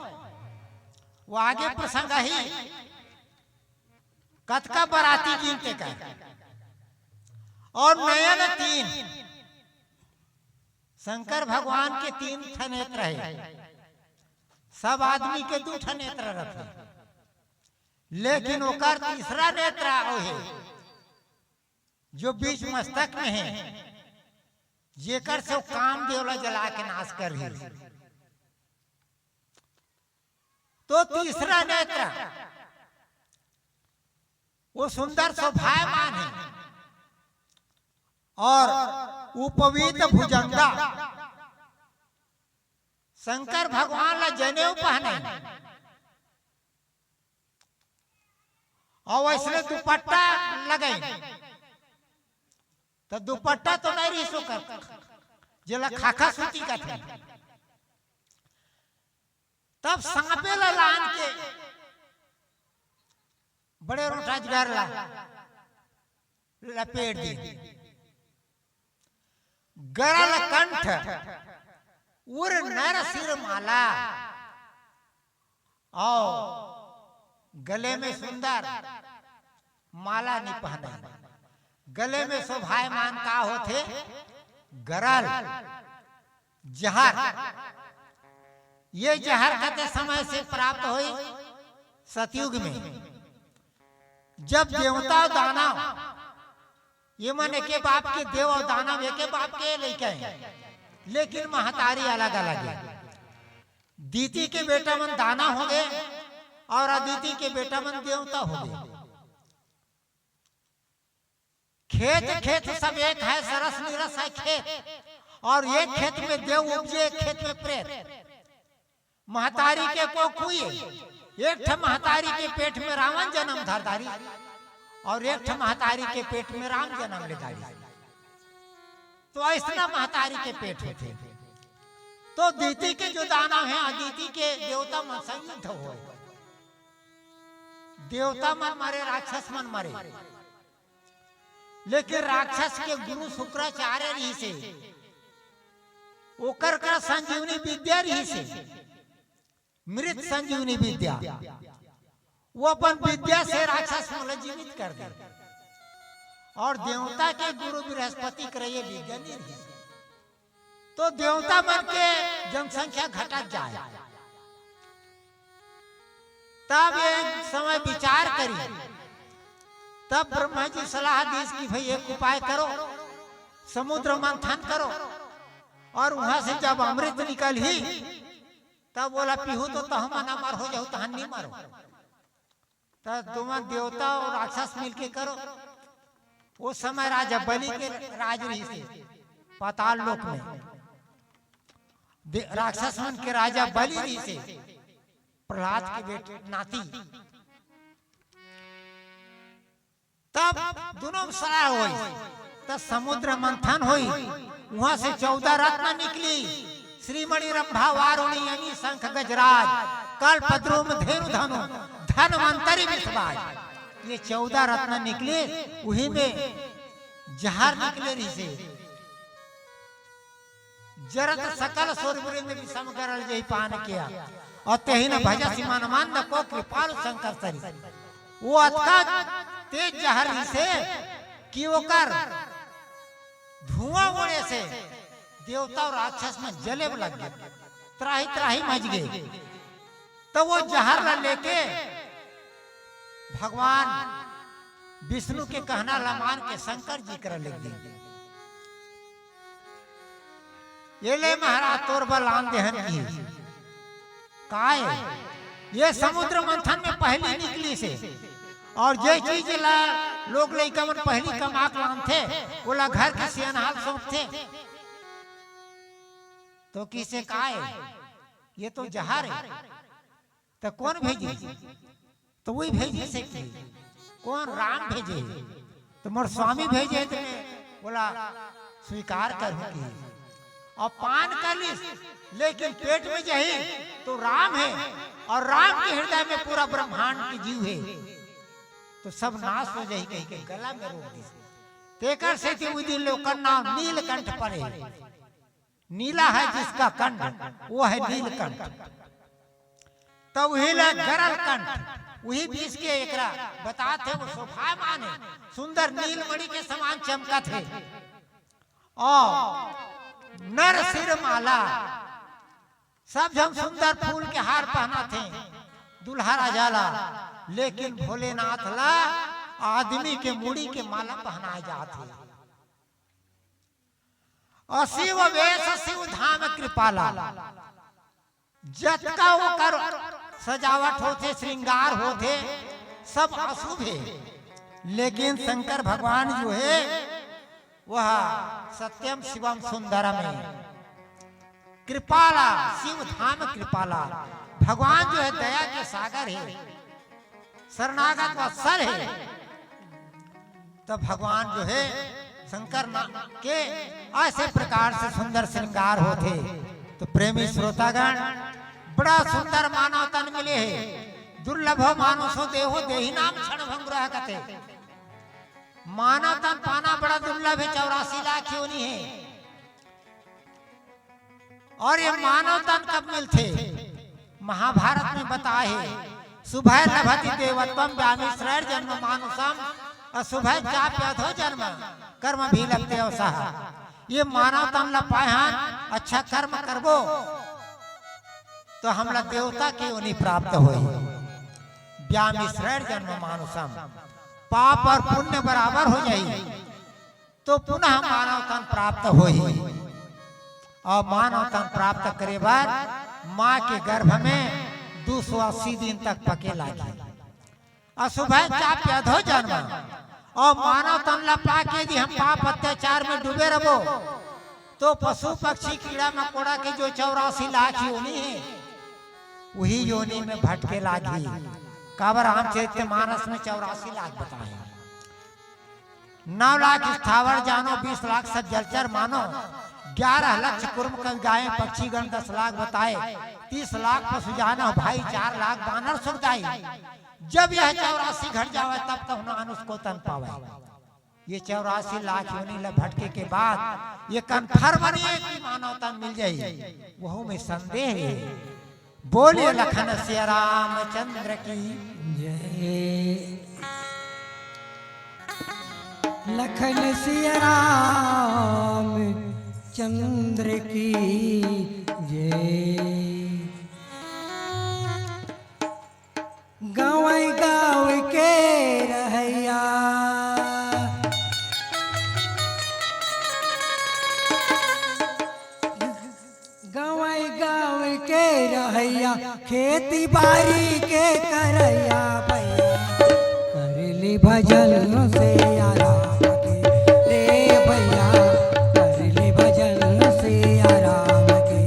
वो आगे प्रसंग हे, कतका बराती गिनते कर, और नयन तीन, शंकर भगवान के तीन ठन नेत्र हे, सब आदमी के दू ठन नेत्र रथे, लेकिन ओकर तीसरा नेत्र हे, जो बीच मस्तक में हे, जेकर से वो कामदेव ला जला के नाश करही। तो तीसरा नेत्र वो सुंदर शोभायमान हे, और उपवीत भुजंगा, शंकर भगवान ला जनेऊ पहने, और वैसने दुपट्टा लगाई, तो दुपट्टा तो नइ रहिस ओकर, जेला खाखा सूती कथे। तब सांपे ला लान के बड़े रोंठा जगर ला लपेट दे। गरल कंठ उर नर सिर माला, और गले में सुंदर माला नइ पहने। गले में शोभायमान का होथे? गरल, जहर। ये जहर कते समय से प्राप्त होई? सतयुग में, जब देवता दानव, ये मन एके बाप के, देव और दानव एके बाप के लइका हे, लेकिन महतारी अलग अलग हे। दीति के बेटा मन दानव होगे और अदिति के बेटा मन देवता होगे। खेत खेत सब एक हे, सरस निरस हे खेत, और एक खेत में देव उपजे, एक खेत में प्रेत। महतारी के कोख हुई, एक ठे महतारी के पेट में रावण जन्म धर डारिस, और एक ठे महतारी के पेट में राम जन्म ले डारिस। तो अइसना महतारी के पेट होथे। तो दीति के जो दानव हे, अदिति के देवता मन संयुक्त होय। देवता मन मरे, राक्षस मन मरे, लेकिन राक्षस के गुरु शुक्राचार्य रहिस हे, ओकर करा संजीवनी विद्या रहिस हे। मृत संजीवनी विद्या, वो अपन विद्या से राक्षस मन ला जीवित कर दे। और देवता के गुरु बृहस्पति करा ये विद्या नहीं रही, तो देवता मन के जनसंख्या घटत जाए। तब एक समय विचार करी, तब ब्रह्मा जी सलाह दीस कि भाई एक उपाय करो, समुद्र मंथन करो और वहां से जब अमृत निकलही तब ओला पीहू तो तहमन अमर हो जाहू, तहन नहीं मरो। त तुमन देवता और राक्षस मिलके करो। उस समय राजा बलि के राज रहिसे पाताल लोक में। दे-, राक्षस मन के राजा बलि रहिसे, प्रहलाद के बेटे नाती। तब दोनों में सलाह होई, तब समुद्र मंथन होई, वहां से चौदह रत्न निकली, श्रीमणि रंभा वारुणी अमी शंख गजराज, कल्पद्रुम धेनु धनु धन्वंतरी विषवाज। ये चौदह रत्न निकले, वही में जहर निकले रहिसे। जरत सकल सुरवृंद विषम गरल जेहि पान किया, और तेहि न भजसि मन मंद को कृपालु शंकर सरी। वो अतका तेज जहर रहिसे कि ओकर धुआं उड़े से देवता और राक्षस मन जले लग गे, त्राहि त्राहि मच गे। तो वो जहर ला लेके भगवान विष्णु के कहना ला मान के शंकर जी करा लेग गे। ये ले महाराज तोर बर लान देहन की। काय? ये समुद्र मंथन में पहली निकलिसे, और जे चीज ला लोग लइका मन पहली कमा के लानथे, ओला घर के सियानहा ल सौंपथे। तो किसे काय? ये तो जहर है। त कोन भेजे? त वही भेजे से कि कोन? राम भेजे। त मोर स्वामी भेजे, त मैं ओला स्वीकार करहूं कि। और पान कर लिस, लेकिन पेट में जही तो राम है, और राम के हृदय में पूरा ब्रह्मांड के जीव है, तो सब नाश हो जाही कहिके गला में रोक दिस। तेकर सेती उही दिन ले ओकर नाम नीलकंठ पड़े। नीला है जिसका कंठ, वो है नीलकंठ। त उही ला गरल कंठ, उही बीच के एकरा बतात हे, वो शोभायमान हे, सुंदर नीलमणि के समान चमकत हे। और नर सिर माला, सब झन सुंदर फूल के हार पहनाथे दुल्हा राजा ला, लेकिन भोलेनाथ ला आदमी के मुड़ी के माला पहनाए जात हे। और शिव वेश शिव धाम कृपाला, जतका ओकर सजावट होथे, श्रृंगार होथे, सब अशुभ हे, लेकिन शंकर भगवान जो हे, वह सत्यम शिवम सुंदरम हे। कृपाला, शिव धाम कृपाला, भगवान जो हे दया के सागर हे, शरणागत वत्सल हे। तो भगवान जो हे शंकर ना के ऐसे प्रकार से सुंदर श्रृंगार होथे। तो प्रेमी श्रोतागण, बड़ा सुंदर मानव तन मिले हे। दुर्लभो मानुषो देहो देहिनाम क्षण भंगुरः कथे। मानव तन पाना बड़ा दुर्लभ हे, चौरासी लाख योनि हे। और ये मानव तन कब मिलथे? महाभारत में बताए हे, शुभैर्लभते देवत्वं व्यामिश्रैर्जन्म मानुषम्, अशुभैश्चाप्यधो जन्म कर्मभिः लभते यशः। ये मानव तन ला पाए हन, अच्छा कर्म करबो तो हमला देवता के योनि प्राप्त होही। व्यामिश्रैर्जन्म मानुषम्, पाप और पुण्य बराबर हो जाही। तो पुनः मानव तन प्राप्त होही। और मानव तन प्राप्त करे बर माँ के गर्भ में दो सौ अस्सी दिन तक पके लागही। अशुभैश्चाप्यधो जन्म, और मानव तन ला पाके यदि हम पाप अत्याचार में डूबे रहबो, तो पशु पक्षी कीड़ा मकोड़ा के जो चौरासी लाख योनि हे, वही योनि में भटके लागही। काबर रामचरित मानस में चौरासी लाख बताए हे। नौ लाख स्थावर जानो, बीस लाख सब जलचर मानो, ग्यारह लक्ष कुर्म कवि गाए, पक्षीगण दस लाख बताए, तीस लाख पशु जानो भाई, चार लाख बानर सुरदाई। जब यह चौरासी घट जावे, तब तो मानुष को तन पावे। ये चौरासी लाख योनि ला भटके के बाद ये कन्फर्म नहीं हे कि मानव तन मिल जाही, वहू में संदेह हे। बोलिए लखन सिया रामचंद्र की जय। लखन सिया रामचंद्र की जय। गाँव गाँव के रहैया, गाँव गाँव के रहैया, खेती बारी के करैया भैया, कर ले भजन सिया राम के रे भैया, कर ले भजन सिया राम के।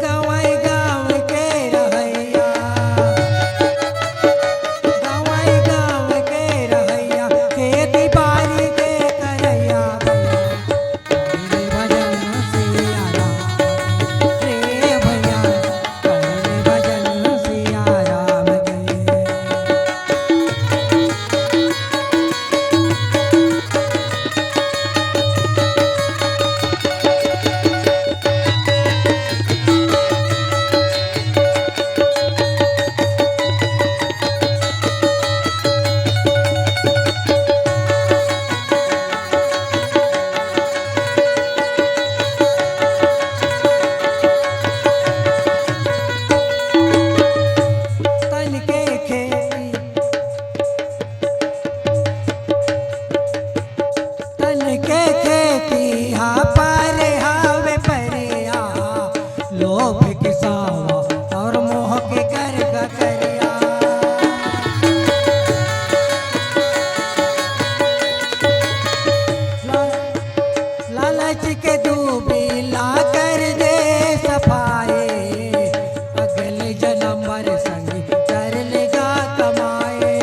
गाँव गाँव के रहैया, गाँव गाँव के रहैया, खेती बारी के करैया भैया, कर ले भजन सिया राम के रे भैया, कर ले भजन सिया राम के। तन के खेती, तन के खेती हा पारे हावे परिया, लोभ के सावा और मोह के गर्ग करिया। ला-, लालच के दूबी ला कर दे सफाए, अगले जन्म बर संग कर लेगा कमाए।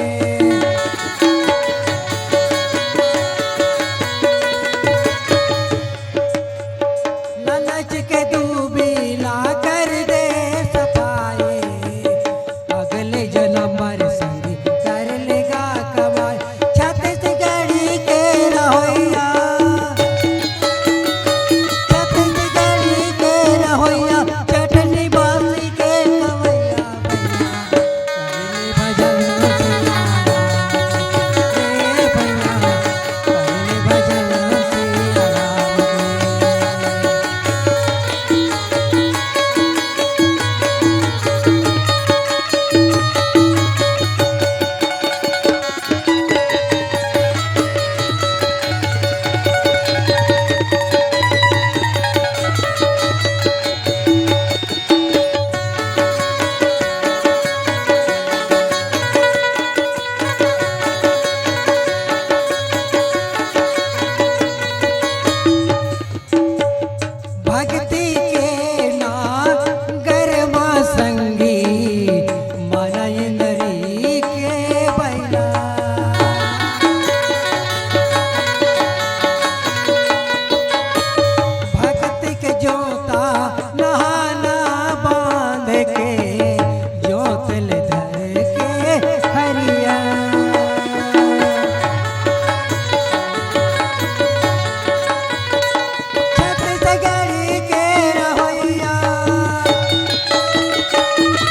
लालच के दूबी ला कर दे सफाए, अगले जन्म बर संग कर लेगा कमाए। छत्तीसगढ़ी के रहोइया, छत्तीसगढ़ी के रहोइया, चटनी बासी के खवैया भैया। कर ले भजन सिया राम के, हे भैया, कर ले भजन सिया राम के। भक्ति के नागर मा संगी, मन इंद्री के बैला। भक्ति के जोता नहाना बांध के, जोत ले धर के हरिया। छत्तीसगढ़ी के रहोइया,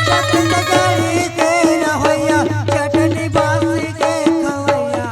छत्तीसगढ़ी के रहोइया, चटनी बासी के खवैया।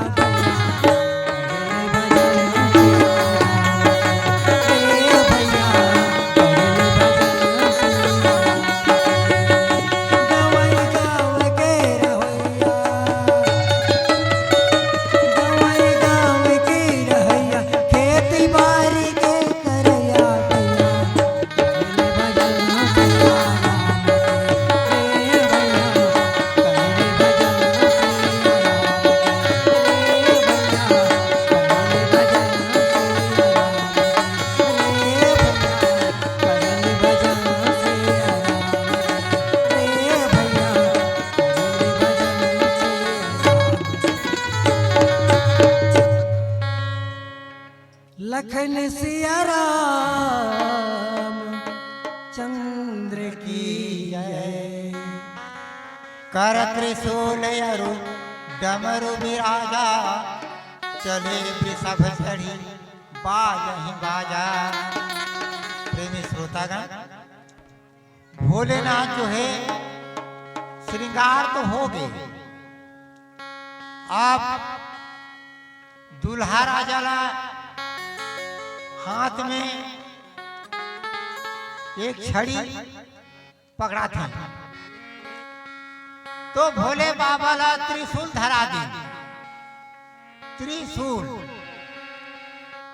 लखन सिया राम चंद्र की जय। कर त्रिशूल अरु डमरु बिराजा, चले वृषभ चढ़ी बाजहि बाजा। प्रेमी श्रोतागण, भोलेनाथ जो है, श्रृंगार तो हो गए, अब दूल्हा राजा ला हाथ में एक छड़ी पकड़ाथे, तो भोले बाबा ला त्रिशूल धरा दी। त्रिशूल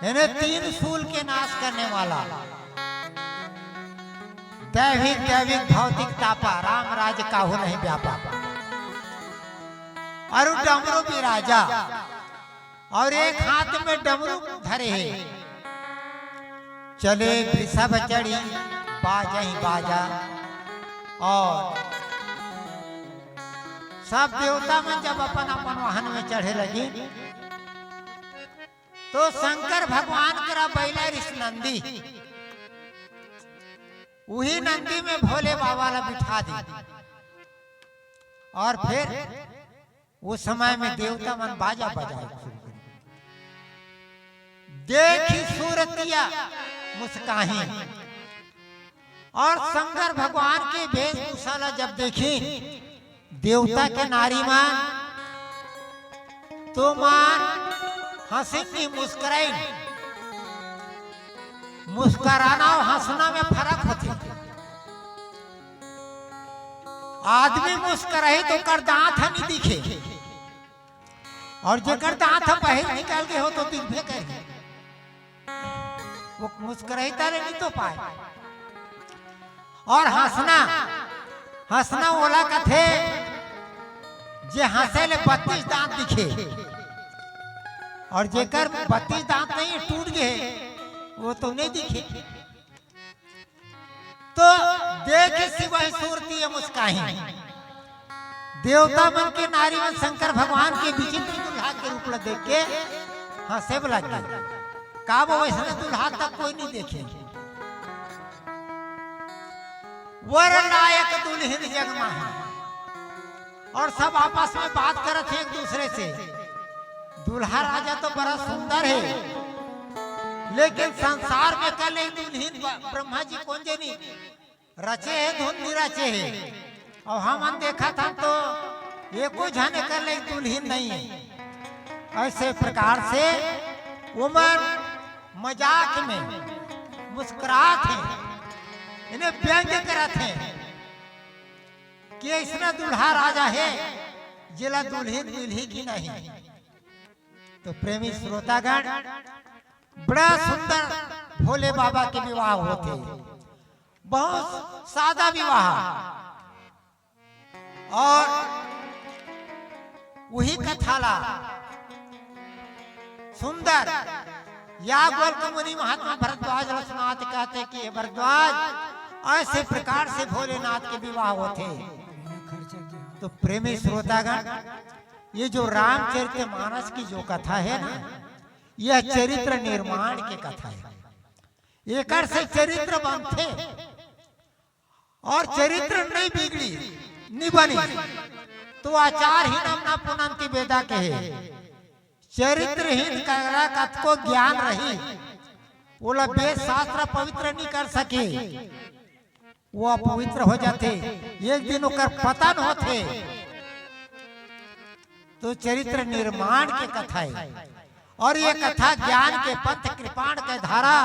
यानी तीन शूल के नाश करने वाला, दैविक दैविक भौतिक तापा, राम राज काहू नहीं व्यापा। और डमरू बिराजा, और एक हाथ में डमरू धरे है। चले वृषभ चढ़ी बाजहि बाजा। और सब देवता मन जब अपन अपन वाहन में चढ़े लगी, तो शंकर भगवान करा बैला रिस नंदी, वही नंदी में भोले बाबा ला बिठा दी। और फिर उस समय में देवता मन बाजा बजाए शुरू कर। देखी सूरतिया मुस्काही, और शंकर भगवान के वेशभूषा ला जब देखी देवता के नारी मन, तो मन हंसी मुस्कुराई। मुस्कुराना और हंसना में फर्क होथे। आदमी मुस्कुराही तो ओकर दांत ह नहीं दिखे, और जेकर दांत ह बाहर निकल गए हो तो दिखबे करही। वो मुस्कुराही तारे नहीं तो पाए। और हंसना, हंसना ओला कथे जे हंसे ले बत्तीस दांत दिखे, और जेकर बत्तीस दांत नहीं, टूट गए, वो तो नहीं दिखे। तो देख शिव सूरती मुस्काही, देवता मन के नारी मन शंकर भगवान के विचित्र दुल्हा के रूप ला देख के हंसे लग गए। का वो वैसने दुल्हा तक कोई नहीं देखे। वर लायक दुल्हिन जग माही। और सब आपस में बात करत हे एक दूसरे से, दूल्हा राजा तो बड़ा सुंदर है, लेकिन संसार में कल एक दुल्हिन ब-, ब्रह्मा जी कोन जनी रचे हे, धुन नहीं रचे हे, और हमन देखत हन तो एको झन कर ले दुल्हिन नहीं है। ऐसे प्रकार से ओमन मजाक में मुस्कुरात हे, इन्हें व्यंग करत हे कि ऐसना दूल्हा राजा हे जेला दुल्हिन मिलही कि नहीं। तो प्रेमी श्रोतागण, बड़ा सुंदर भोले बाबा के विवाह होथे, बहुत सादा विवाह। और वही कथा ला सुंदर याज्ञवल्क्य मुनि महात्मा भरद्वाज ला सुनात कहथे कि हे भरद्वाज, ऐसे प्रकार से भोलेनाथ के विवाह होथे। तो प्रेमी श्रोतागण, ये जो रामचरित मानस की जो कथा है ना, यह चरित्र निर्माण के कथा है। एकर से चरित्र बनथे, और चरित्र नहीं बिगड़ी, नहीं बनी, तो आचारहीनम न पुनंति वेदा कहे। चरित्रहीन करा कतको ज्ञान रही, ओला वेद शास्त्र पवित्र नहीं कर सके, वो अपवित्र हो जाथे, एक दिन ओकर पतन होथे। तो चरित्र निर्माण के कथा है, और ये कथा ज्ञान के पंथ कृपाण के धारा,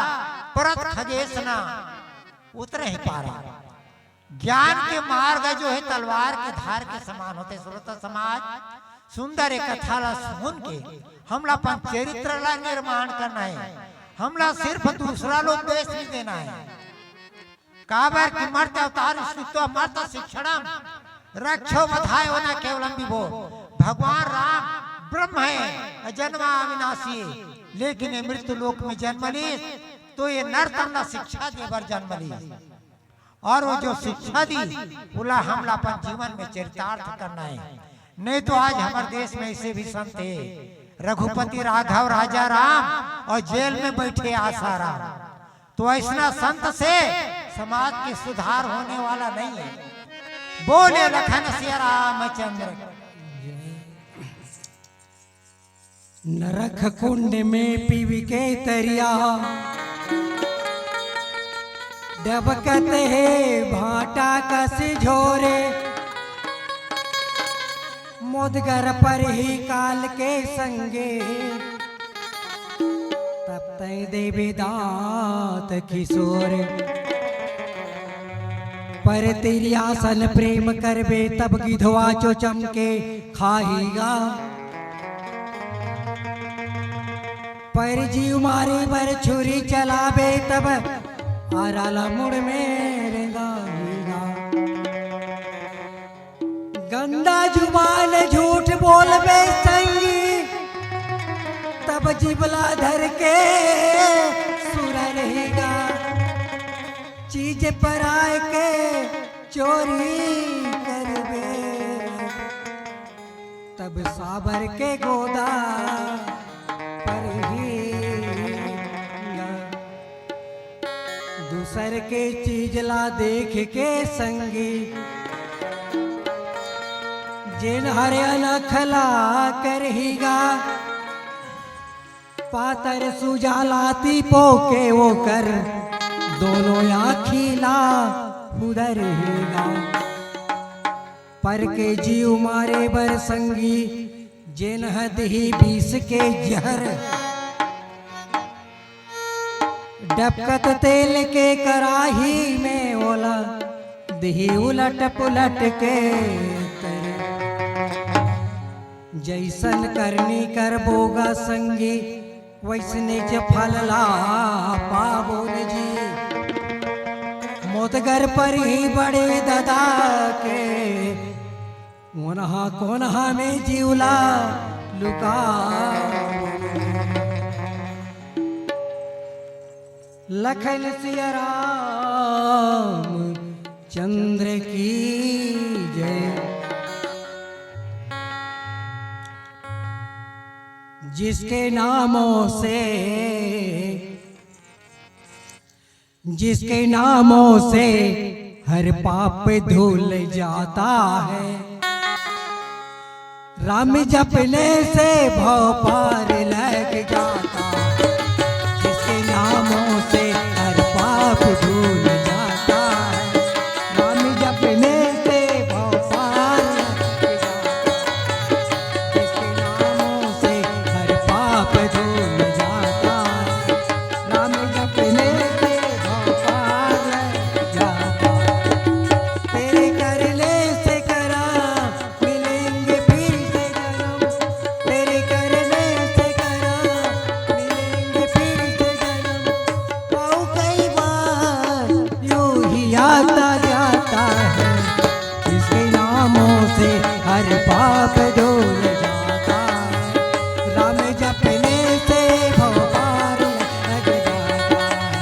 परत खगेश ना उतरहि पारा। ज्ञान के मार्ग जो है तलवार के धार के समान होथे। श्रोता समाज, सुंदर एक कथा ला सुन के हमला अपन चरित्र ला निर्माण करना है, हमला सिर्फ दूसरा लोग दोष नहीं देना है। काबर कि मर्त्य अवतार स्थित्वा मर्त्य शिक्षणम रक्षो वधायो न केवलम विभो। भगवान राम ब्रह्म है, अजन्मा अविनाशी है, लेकिन ये मृत्यु लोक में जन्म लीस, तो ये नर तन ला शिक्षा दे बर जन्म लीस। और वो जो शिक्षा दी, ओला हमला अपन जीवन में चरितार्थ करना है। नहीं तो आज हमारे देश में ऐसे भी संत है, रघुपति राघव राजा राम, और जेल में बैठे आसाराम। तो ऐसना संत से समाज के सुधार होने वाला नहीं है। बोले लखन सिया रामचंद्र। नरक कुंड में पीवी के तरिया, डबकत हे भांटा कस झोरे, मोदगर परही काल के संगे। तब तैं देबे दांत खिसोरे, पर तिरिया सन प्रेम करबे, तब गिधवा चोचम के खाही गा। पर जीव मारे बर छुरी चलाबे, तब आरा ला मुड़ में रेंगाही गा। गंदा जुबान झूठ बोलबे संगी, तब जिबला धर के सुररही गा। चीज पराय के चोरी करबे, तब साबर के गोदा परही गा। दूसर के चीज ला देख के संगी, जेन हर अनखला करही गा, पातर सुजाला तीपो के ओकर दोनों आँखी ला फुदरही गा। पर के जीव मारे बर संगी, जेन ह दिही बीस के जहर, डबकत तेल के कराही में ओला दिही उलट पुलट के तरे। जैसन करनी करबो गा संगी, वैसने च फल ला पाबो न जी। मोदगर परही बड़े ददा के, ओनहा कोनहा में जीव ला लुका। लखन सिया राम चंद्र की जय। जिसके नामों से, जिसके नामों से हर पाप धुल जाता है, राम जपने से भव पार लग जाता है। जिसके नामों से हर पाप धुल जाता है, राम जपने से भव पार लग जाता है। जिसके नामों से हर पाप धुल जाता है, राम जपने से भव पार लग जाता है। तेरे करने से करा मिलेंगे फिर से जन्म, तेरे करने से करा मिलेंगे फिर से जन्म। और कई बार यूं ही आता जाता है, इसके नामों से हर पाप धुल जाता है। राम जपने से भव पार लग जाता है।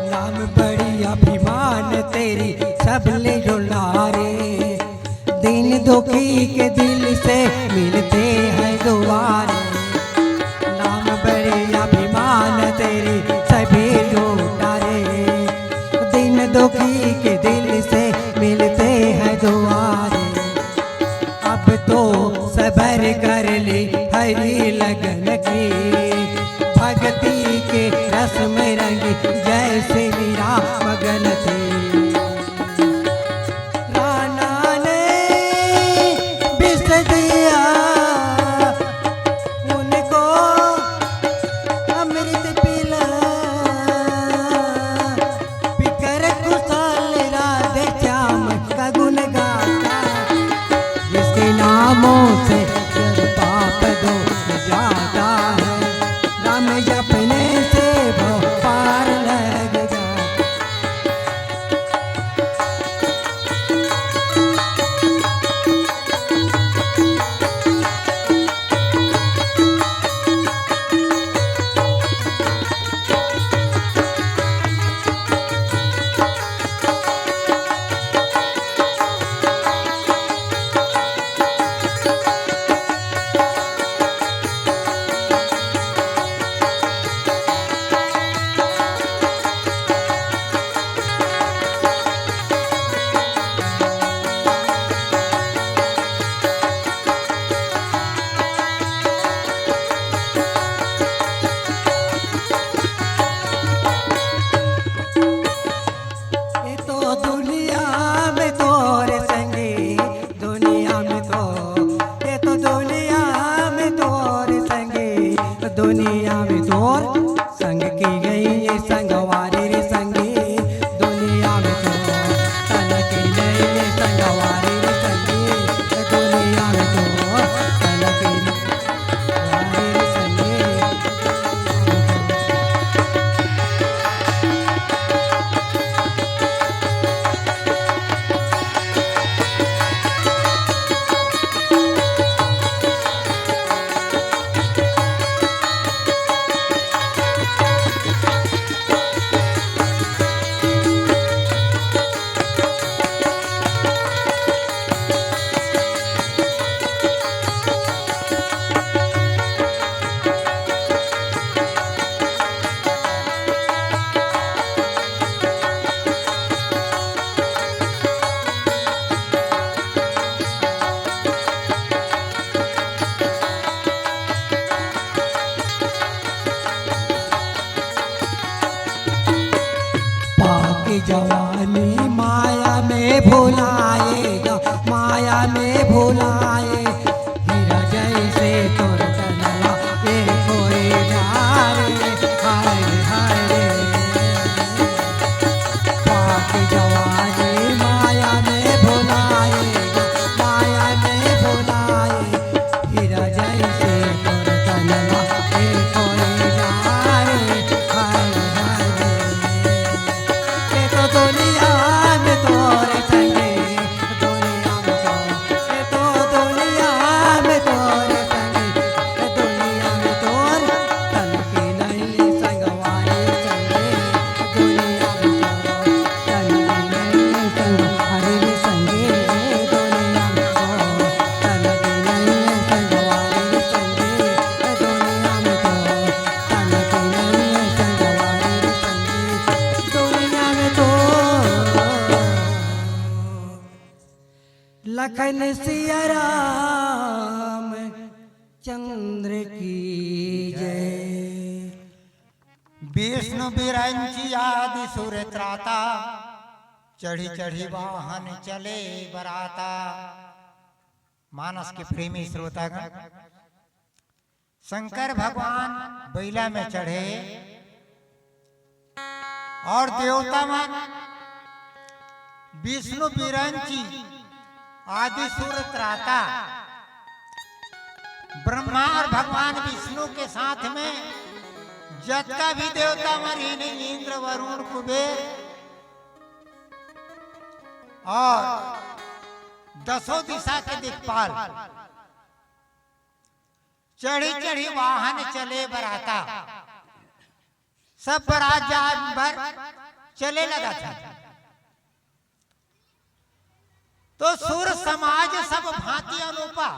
नाम बड़ी अभिमान तेरी, सब ले डोला रे। दिन दुखी के दिल से मिलते हैं दुआरे। नाम बड़ी अभिमान तेरी, सभी लूटा रे। दिन दुखी के दिल से मिलते हैं दुआरे। अब तो सबर कर ले हरि लगन की, भक्ति के रस में रंग जैसे मीरा मगन थी। राणा ने विष दिया उनको, अमृत पिला, पीकर खुशहाल राधे श्याम का गुण गाता। जिसके नामों से जग पाप धुल जाता है, राम जपने से भव पार संग की गई ये संगवारी रे संगी, दुनिया में तो तन की गई ये संगवारी रे संगी, दुनिया में तो तन की गई ये संगवारी रे संगी। पाके जवानी माया में भुलाएगा, माया में भुलाए। हीरा जैसे तोर तनला ए कोई ना रे, हाय रे, हाय रे। पाके जवानी माया में भुलाएगा, माया में भुलाए। हीरा जैसे तोर तनवा ए कोई जाए, हाय, हाय रे। ये तो दुनिया में तोरे संगे, दुनिया में तो, ये तो दुनिया में तोरे संगे, ये दुनिया में तोर तन के नहीं संगवारी संगे। लखन सिया राम चंद्र की जय। विष्णु विरंची आदि सुर त्राता, चढ़ी चढ़ी वाहन चले बराता। मानस के प्रेमी श्रोतागण, शंकर भगवान बैला में चढ़े और देवता मन विष्णु विरंची आदि सुर त्राता ब्रह्मा और भगवान विष्णु के साथ में जतका भी देवता मन हे, इंद्र, वरुण, कुबेर और दसों दिशा के दिक्पाल, चढ़ी चढ़ी वाहन चले बराता। सब बरात जाए बर चले लगथे। तो सुर समाज सब भांति अनूपा।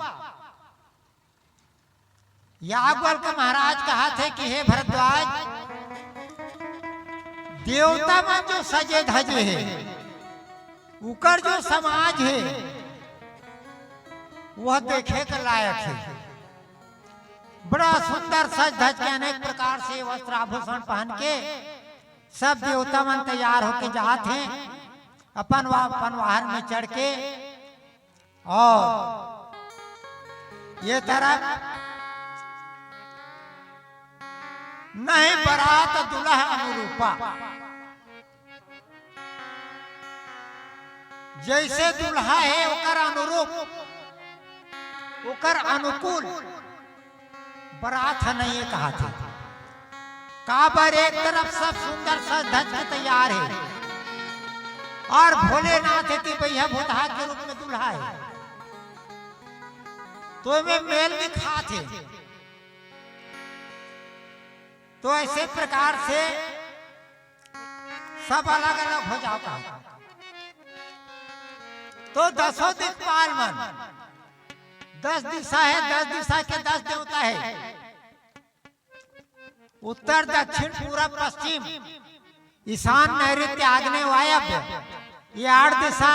याज्ञवल्क्य महाराज कहथे कि हे भरद्वाज, देवता मन जो सजे धजे हे, उकर जो समाज हे, वह देखे के लायक हे। बड़ा सुंदर सज धज के अनेक प्रकार से वस्त्र आभूषण पहन के सब देवता मन तैयार होके जात हे, अपन वा-, अपन वाहन में चढ़ के। और ये तरफ नहीं बरात दुल्हा अनुरूपा, जैसे दुल्हा हे ओकर अनुरूप, ओकर अनुकूल बरात ह नहीं हे कहथे। काबर एक तरफ सब सुंदर सज धज के तैयार हे और भोलेनाथ एती बइहा भुतहा के रूप में दुल्हा हे, तो एमे मेल नहीं खात हे। तो ऐसे प्रकार से सब अलग-अलग हो जाता हे। तो दसों दिक्पाल मन, दस दिशा हे, दस दिशा के दस देवता हे, उत्तर, दक्षिण, पूरब, पश्चिम, ईशान, नैऋत्य, आग्नेय, वायव्य, ये आठ दिशा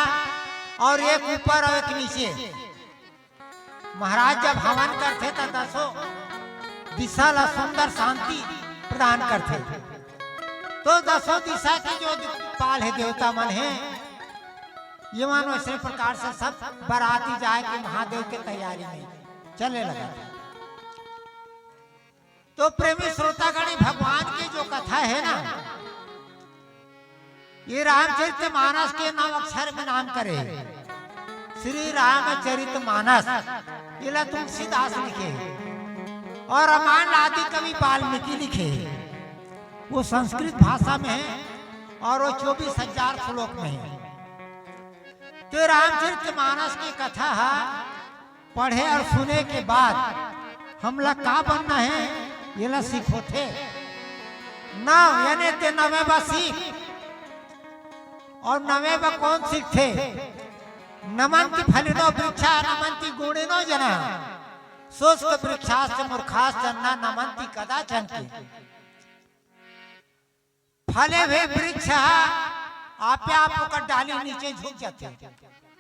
और एक ऊपर और एक नीचे। महाराज जब हवन करथे त दसों दिशा ला सुंदर शांति प्रदान करथे। तो दसों दिशा के जो पाल हे, देवता मन हे, ये मन वैसे प्रकार से सब बराती जाए के महादेव के तैयारी में चले लगा। तो प्रेमी श्रोतागण, ये भगवान के जो हे ना, ये रामचरित मानस के नौ अक्षर में नाम करे हे, श्री रामचरित मानस। एला तुलसीदास लिखे हे अउ रामायण आदि कवि वाल्मीकि लिखे हे। वो संस्कृत भाषा में हे अउ वो चौबीस हजार श्लोक में हे। तो रामचरित मानस के कथा ह पढ़े अउ सुने के बाद हमला का बनना हे, एला सिखोथे। नव, यानी ते नवे बा सीख। अउ नवे बा कोन सीखथे? नमंति फलिनो वृक्षा, नमंति गुणिनो जना। शुष्क वृक्षाश्च मूर्खाश्च न नमंति कदाचन के। फले हुए वृक्ष ह आपे आप ओकर डाली नीचे झुक जाथे,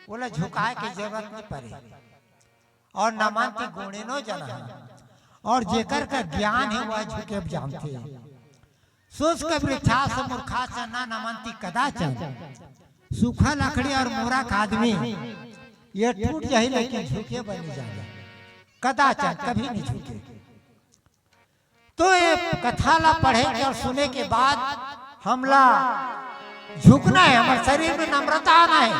ओला झुकाए के जरूरत नहीं पड़े। अउ नमंति गुणिनो जना, अउ जेकर का ज्ञान हे, वह झुके जानथे। शुष्क वृक्षाश्च मूर्खाश्च न नमंति कदाचन। सूखा लकड़ी अउ मूर्ख आदमी ये टूट जाही, लेकिन झुके बर नहीं जाही कदाचन, कभी नहीं झुके। तो ये कथा ला पढ़े के अउ सुने के बाद हमला झुकना हे, हमर शरीर में नम्रता आना हे।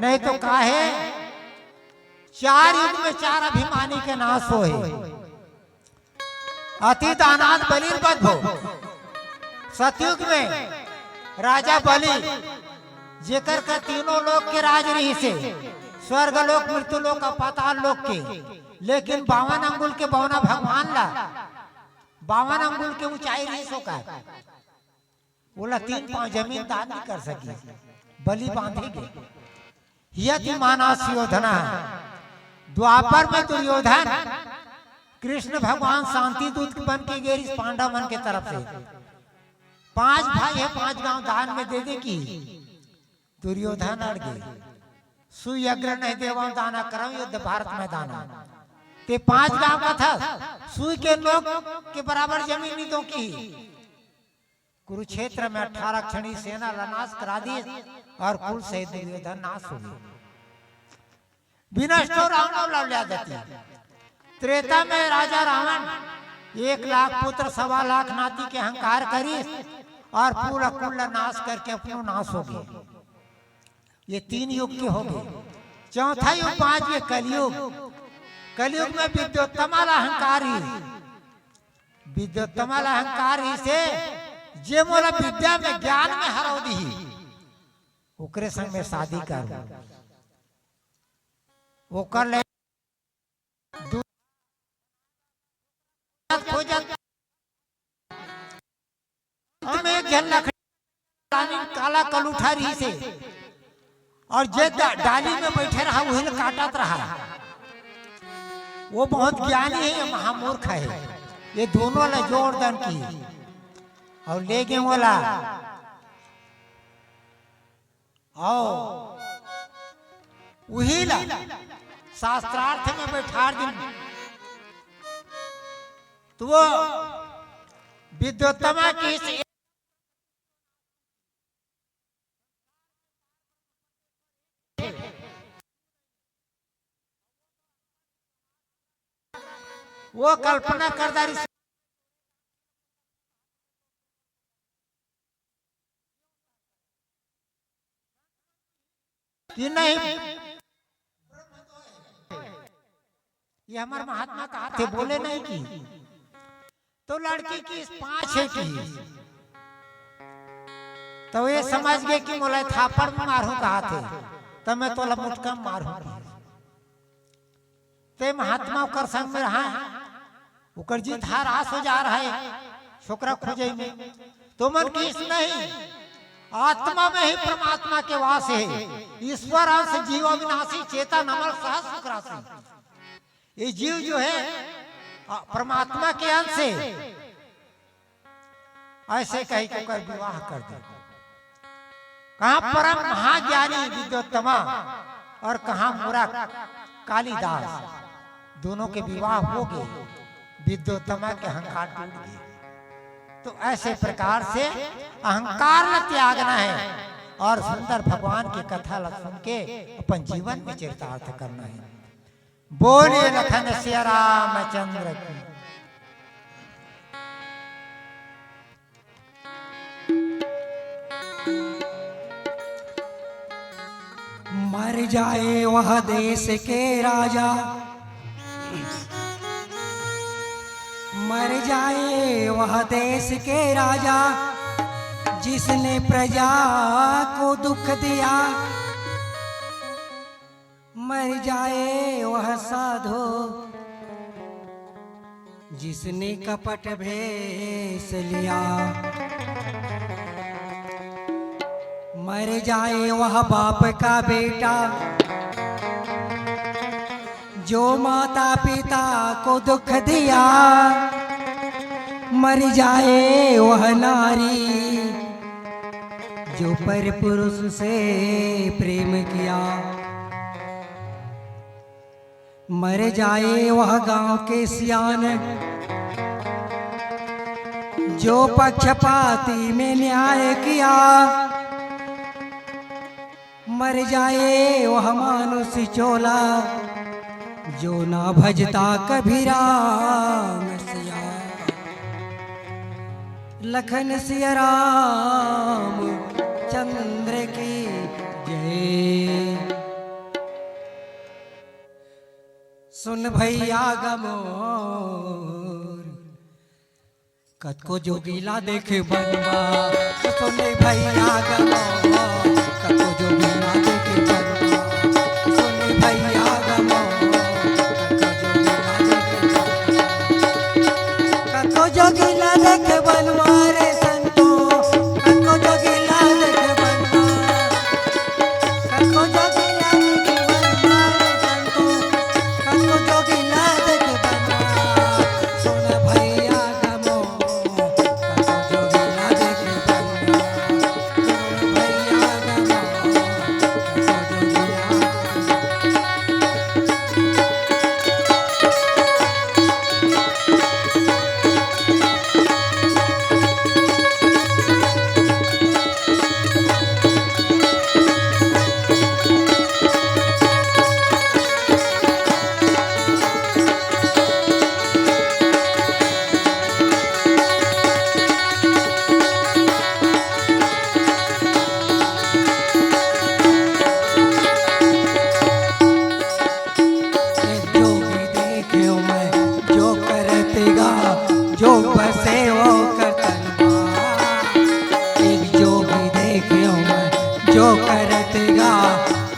नहीं तो का हे, चार युग में चार अभिमानी के नाश होय हे। अति दानात बलिर्बद्धो। सतयुग में राजा बलि, जेकर का तीनों लोक के राज रहिस हे, स्वर्ग लोक, मृत्यु लोक अउ पाताल लोक के, लेकिन बावन अंगुल के बौना भगवान ला, बावन अंगुल के ऊंचाई रहिस ओकर, ओला तीन पांव जमीन दान नहीं कर सकिस, बलि बांधे गे। हियति मानस योधन। द्वापर में दुर्योधन कृष्ण भगवान शांति दूत बन के गे रहिस पांडव मन के तरफ से। पांच भाई हे, पांच गांव दान में दे दे कि दुर्योधन अड़ गे। सुई अग्र नहीं देवं दान करौं युद्ध भारत मैदान। ते पांच गांव कथस, सुई के नोक के बराबर जमीन नहीं दो कि। कुरुक्षेत्र में अठारह क्षणी सेना ला नाश करा दिस अउ कुल सहित दुर्योधन नाश हो गे। विनष्टो रावणो लव ल्या जाती। त्रेता में राजा रावण एक लाख पुत्र, सवा लाख नाती के अहंकार करिस अउ पूरा कुल ला नाश करके अपनो नाश हो गे। ये तीन युग के हो गे। चौथा युग बांच गे कलयुग। कलयुग में विद्योत्तमा ला अहंकार हे। विद्योत्तमा ला अहंकार हे से जे मोला विद्या में, ज्ञान में हरौ दिही, ओकरे संग में शादी कर। ओकर ले दू-, खोजत अंत में एक झन लकड़ी काला कलूठा रहिस हे अउ जे डा-, डाली में बैठे रहा, वही ल काटत रहा। वो बहुत ज्ञानी हे, ये महामूर्ख हे। ये दोनों ला जोड़ दन कि अउ ले गे ओला। अउ उही ला शास्त्रार्थ में बैठार दिन। तो वो विद्योत्तमा किहिस वो कल्पना कर डारिस कि नहीं, ये हमर महात्मा कहाथे, बोले नहीं कि। तो लड़की किहिस पांच हे कि। तो ये समझ गे कि मोला थापड़ में मारहूं कहाथे, त मैं तोला मुटका में मारहूं कि। ते महात्मा ओकर संग में रहा, ओकर जीत हार आस हो जा रहा हे छोकरा खोजे में। तो मन किहिस नहीं, आत्मा में ही परमात्मा के वास हे। ईश्वर अंश जीव अविनाशी, चेतन अमर सहज सुख राशि। ये जीव जो हे, आ, परमात्मा के अंश हे। ऐसे कहि के ओकर विवाह कर दे। कहाँ परम महाज्ञानी विद्योत्तमा अउ कहाँ मूरख कालिदास, दोनों के विवाह हो गे। विद्योत्तमा के अहंकार टूट गे। तो ऐसे प्रकार से अहंकार ल त्यागना हे अउ सुंदर भगवान के कथा ल सुन के अपन जीवन में चरितार्थ करना हे। बोलिए लखन सिया रामचंद्र की। जाए वह देश के राजा, मर जाए वह देश के राजा, जिसने प्रजा को दुख दिया। मर जाए वह साधु, जिसने कपट भेष लिया। मर जाए वह बाप का बेटा, जो माता पिता को दुख दिया। मर जाए वह नारी, जो पर पुरुष से प्रेम किया। मर जाए वह गांव के सियान, जो पक्षपाती में न्याय किया। मर जाए वह मानुष चोला, जो ना भजता कभी राम सिया। लखन सिया राम चंद्र की जय। सुन भैया ग मोर, कतको जोगीला देखे बनवा। सुन भैया ग मोर, कतको जोगीला देखे बनवा। सुन भैया ग मोर, कतको जोगीला देखे बनवा। कतको जोगीला देखे बनवा रे संतो, कतको जोगीला देखे बनवा। कतको जोगीला देखे बनवा रे संतो, कतको जोगीला देखे बनवा। सुन भैया ग मोर, कतको जोगीला देखे बनवा। सुन भैया ग मोर, कतको जोगीला एक जोगी देखे मैं, जो करत गा, जो बसे वो कर तन मा। एक जोगी देखे मैं, जो करत गा,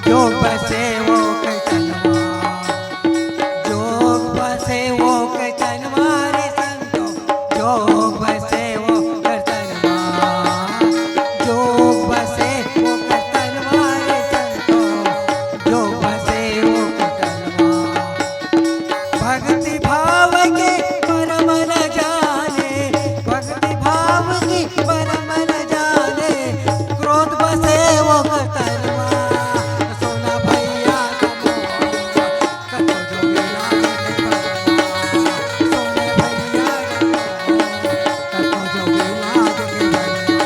जो बसे वो कर तन मा। जो बसे वो कर तन मा रे संतो, जो बसे वो कर तन मा। जो बसे वो कर तन मा रे संतो, जो बसे वो कर तन मा। भक्ति भाव के परम न जाने, भक्ति भाव के परम न जाने, क्रोध बसे वो कर तन मा। सुन भैया ग मोर, कतको जोगीला देखे बनवा। सुन भैया ग मोर, कतको जोगीला देखे बनवा।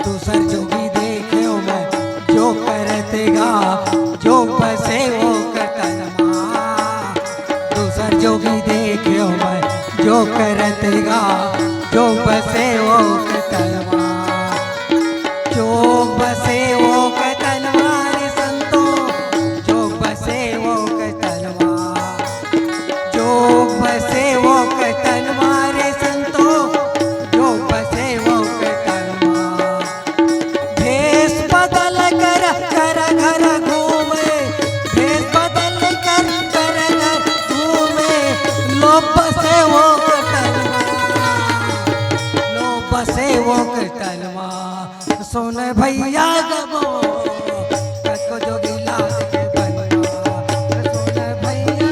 दूसर जोगी देखे मैं, जो करत गा, जो बसे वो कर तन मा। दूसर जोगी देखे मैं, जो करत गा, जो बसे वो कर तन मा। जो बसे वो कर तन मा रे संतो, जो बसे वो कर तन मा। जो बसे वो कर तन मा रे संतो, जो बसे वो कर तन मा। भेष बदल कर, कर घर घूमे, भेष बदल कर, कर घर घूमे, लोभ से वो कर तन मा, लोभ से वो कर तन मा। सुन भैया ग मोर, कतको जोगीला देखे बनवा। सुन भैया।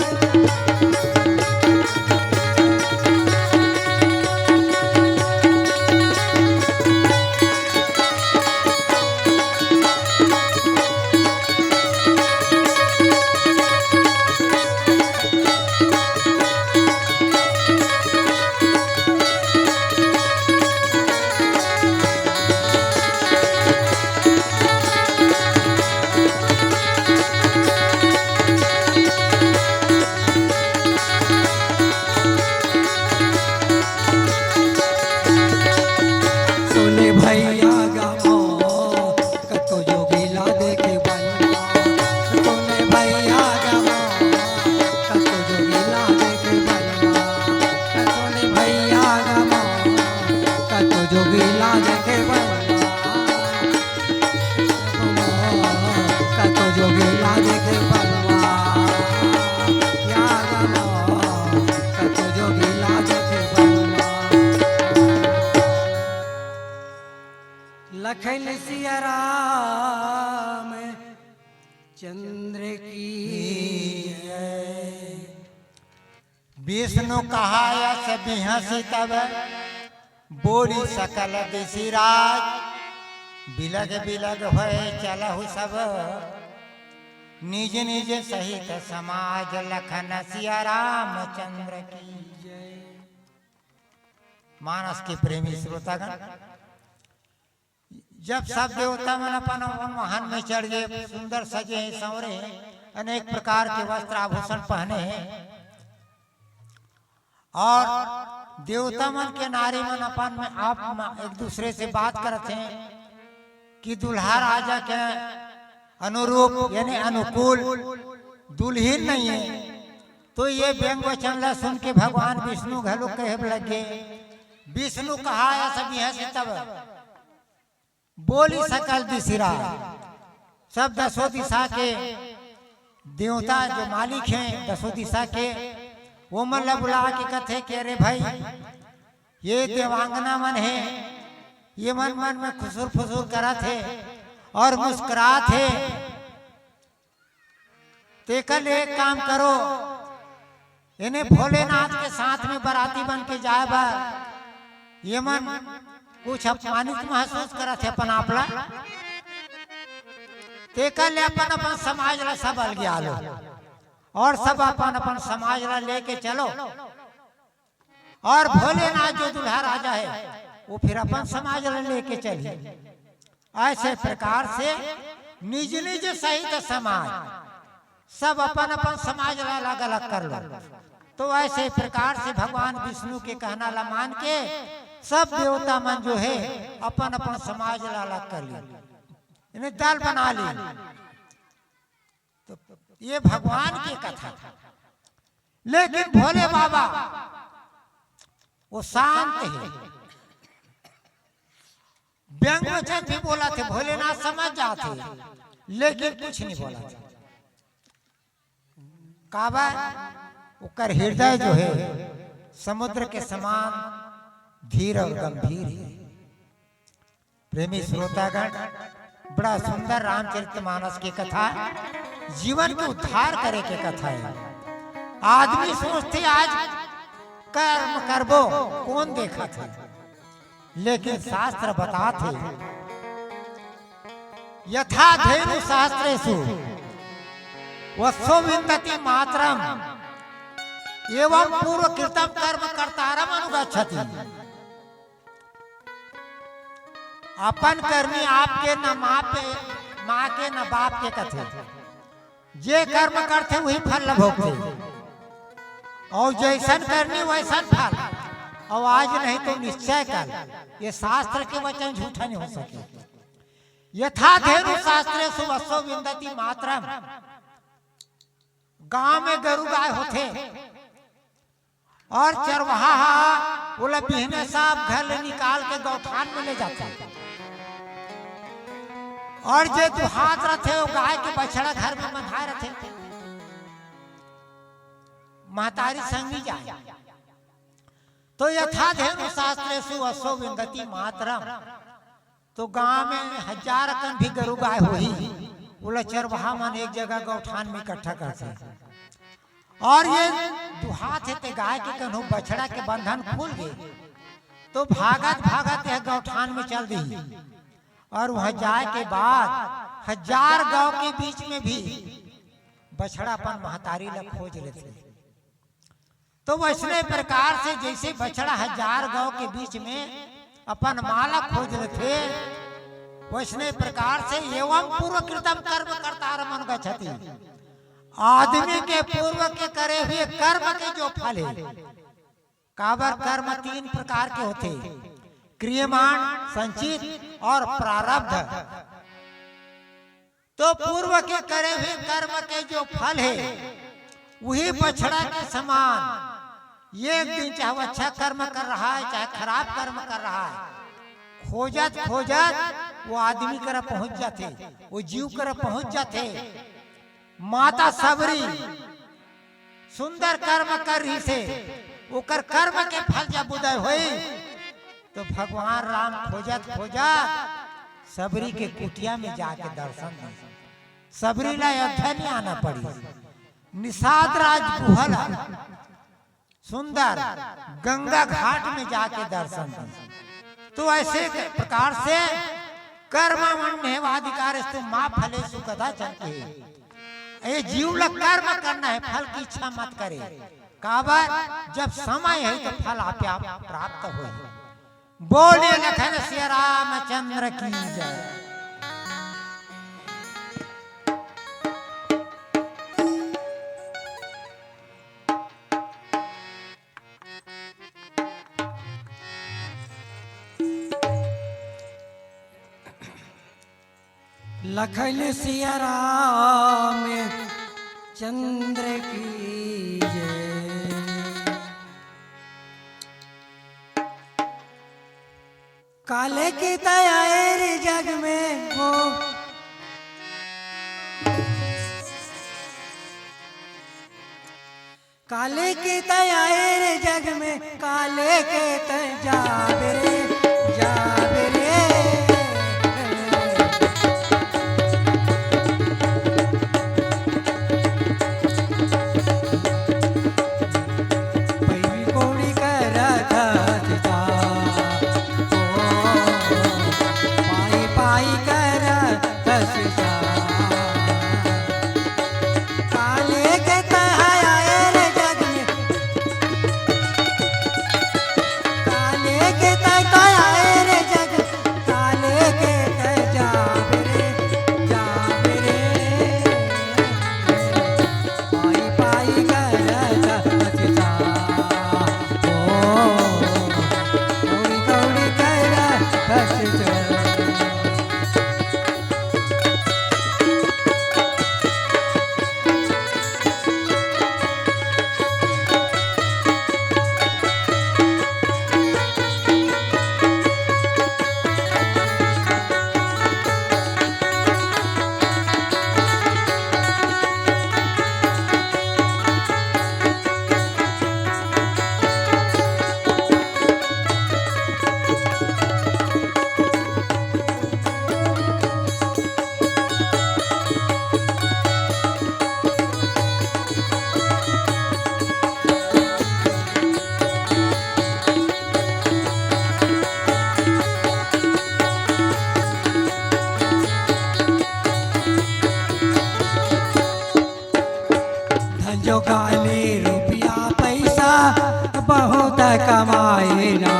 लखन सिया राम चंद्र की जय। विष्णु कहायस बिहसी तब, बोली सकल दिशि राज। बिलग बिलग होय चलहु सब, निज निज सहित समाज। लखन सिया रामचंद्र की जय। मानस के प्रेमी श्रोतागण, जब सब देवता मन अपन अपन वाहन में चढ़ गए, सुंदर सजे हैं, संवरे हैं, अनेक प्रकार के वस्त्र आभूषण पहने हैं, और देवता मन के नारी मन अपन में आप म-, एक दूसरे से बात करत हैं कि दूल्हा राजा के अनुरूप यानी अनुकूल दुल्हिन नहीं है। तो ये व्यंग वचन ला सुन के भगवान विष्णु घलो कहे लगे। विष्णु कहायस बिहसी तब, बोली सकल दिशि राज। सब दसों दिशा के देवता जो मालिक हैं दसों दिशा के, वो मन ला बुला के कथे कि अरे भाई, ये देवांगना मन है, ये मन मन में खुसुर फुसुर करत है और मुस्कुरात है। तेकर ले एक काम करो, इन्हें भोलेनाथ के साथ में बराती बन के जाए बर ये मन कुछ अपमानित महसूस करत है अपन आप ला। तेकर ले अपन अपन समाज ला सब अलगिया लो और सब अपन अपन समाज ला लेके चलो। और भोलेनाथ जो दूल्हा राजा है, वो फिर अपन समाज ला लेके चली। ऐसे प्रकार से निज निज सहित समाज, सब अपन अपन समाज ला अलग अलग कर लो। तो ऐसे प्रकार से भगवान विष्णु के कहना ला मान के सब देवता मन जो है अपन अपन समाज ला अलग कर ली, इन्हें दल बना ली। तो ये भगवान की कथा। लेकिन भोले बाबा वो शांत है, व्यंग वचन भी बोलथे, भोलेनाथ समझ जाथे, लेकिन कुछ नहीं बोलथे। काबर? ओकर हृदय जो है समुद्र के समान धीर और गंभीर है। प्रेमी श्रोतागण, बड़ा सुंदर रामचरितमानस की कथा, जीवन के उद्धार करे के कथा है। आदमी सोचथे आज कर्म करबो, कोन देखत है, लेकिन शास्त्र बताथे, यथा धेनु शास्त्रेषु वत्सो विंदति मातरम, एवं पूर्व कृतम कर्म कर्तारम अनुगच्छति। अपन करनी आपके न माँ पे, माँ के न बाप के कथे। जे कर्म करथे वही फल ल भोगथे। और जैसन करनी वैसन फल। और आज नहीं तो निश्चय कल। ये शास्त्र के वचन झूठा नहीं हो सके। यथा धेनु शास्त्रेषु वत्सो विंदति मातरम। गांव में गरु गाय होथे और चरवाहा हा ओला बिहने साफ घर ले निकाल के गौठान में ले जाथे। और जे दुहात रथे, वो गाय के बछड़ा घर में बंधाए रथे, महतारी संग नहीं जाए। तो यथा धेनु शास्त्रेषु वत्सो विंदति मातरम। तो गांव में हजार अकन भी गरु गाय होही, ओला चरवाहा मन एक जगह गौठान में इकट्ठा करथे। और ये दुहात हे ते गाय के कन्हू बछड़ा के बंधन खुल गे, तो भागत भागत यह गौठान में चल दी। और वहां जाए के बाद हजार गांव के बीच में भी बछड़ा अपन महतारी ला खोज लेथे। तो वैसने प्रकार से जैसे बछड़ा हजार गांव के बीच में अपन माँ ला खोज लेथे, वैसने प्रकार से एवं पूर्व कृतम कर्म कर्तारम अनुगच्छति। आदमी के पूर्व के करे हुए कर्म के जो फल है, काबर कर्म तीन प्रकार के होथे, क्रियमाण, संचित और प्रारब्ध। तो पूर्व के करे हुए कर्म के जो फल है, वही बछड़ा के समान। एक दिन चाहे वो अच्छा कर्म कर रहा है, चाहे खराब कर्म कर रहा है, खोजत खोजत वो आदमी करा पहुंच जाथे, वो जीव करा पहुंच जाथे। माता सबरी सुंदर कर्म कर रही से, ओकर कर्म के फल जब उदय होई, तो भगवान राम खोजत खोजत सबरी के कुटिया में जाके दर्शन दीस। सबरी ला अयोध्या नहीं आना पड़ी, निषाद राज गुहा ला सुंदर गंगा घाट में जाके दर्शन दीस। तो ऐसे प्रकार से कर्मण्येवाधिकारस्ते मा फलेषु कदाचन के ये जीव ला कर्म करना है, फल की इच्छा मत करे। काबर, जब समय है तो फल आपे आप प्राप्त होही। बोलिए लखन सिया रामचंद्र की जय। लखन सिया राम चंद्र की जय। काले के तैं आए रे जग में हो, काले के तैं आए रे जग में, काले के तैं जाबे रे, जाबे रे। पैरी कौड़ी करत हस सा, ओ, पाई पाई करत हस सा। काले के तैं आए रे जग में, काले के तैं आए रे जग, काले के तैं जाबे रे, जाबे रे। पाई पाई करत हस सा, ओ, कौड़ी कौड़ी करत हस सा। धन जो काली रुपया पैसा बहुत कमाए ना,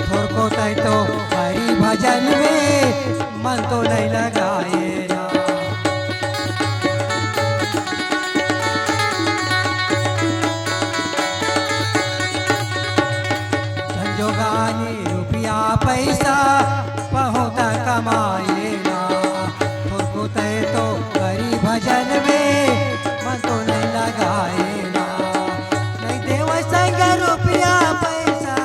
थोरको तैं तो हरि भजन में मन तो नहीं लगाए ना। धन जो काली रुपया पैसा बहुत कमाए ना, थोरको तैं तो हरि भजन में मन तो नहीं लगाए ना। नहीं देवस तैं गा रुपया पैसा,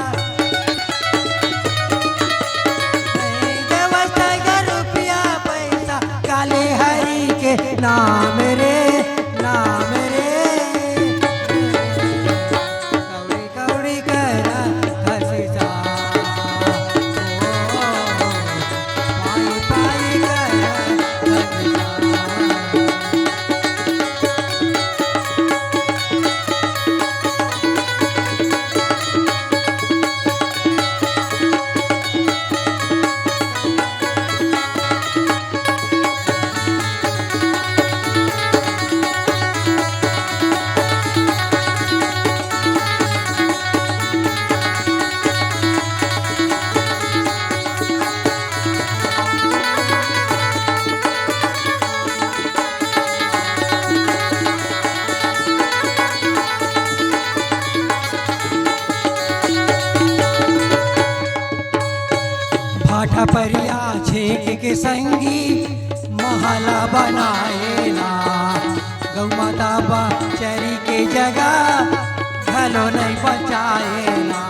नहीं देवस तैं गा रुपया पैसा, काले हरि के नाम रे, नाम रे। कौड़ी कौड़ी करत हस सा, ओ, पाई पाई करत हस सा। भाटा परिया छेंक के संगी महल बनाए ना, गौ माता बछरू के जगह घलो नहीं बचाए ना।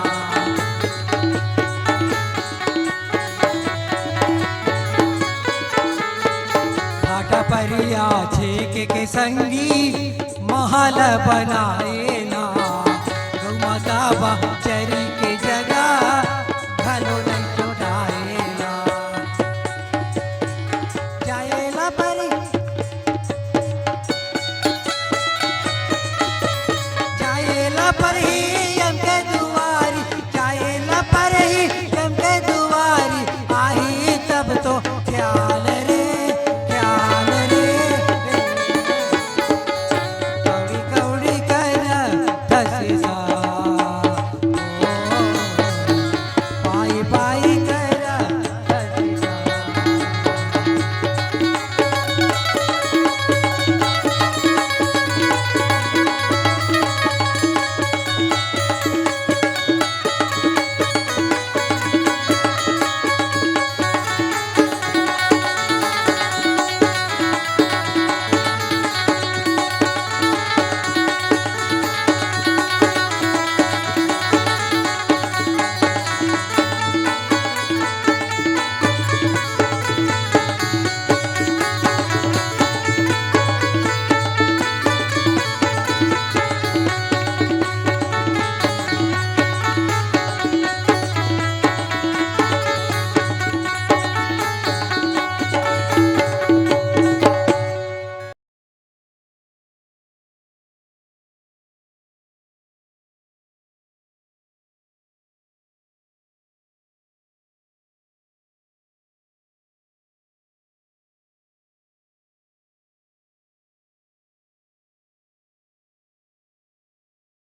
भाटा परिया छेंक के संगी महल बनाए ना, गौ माता बा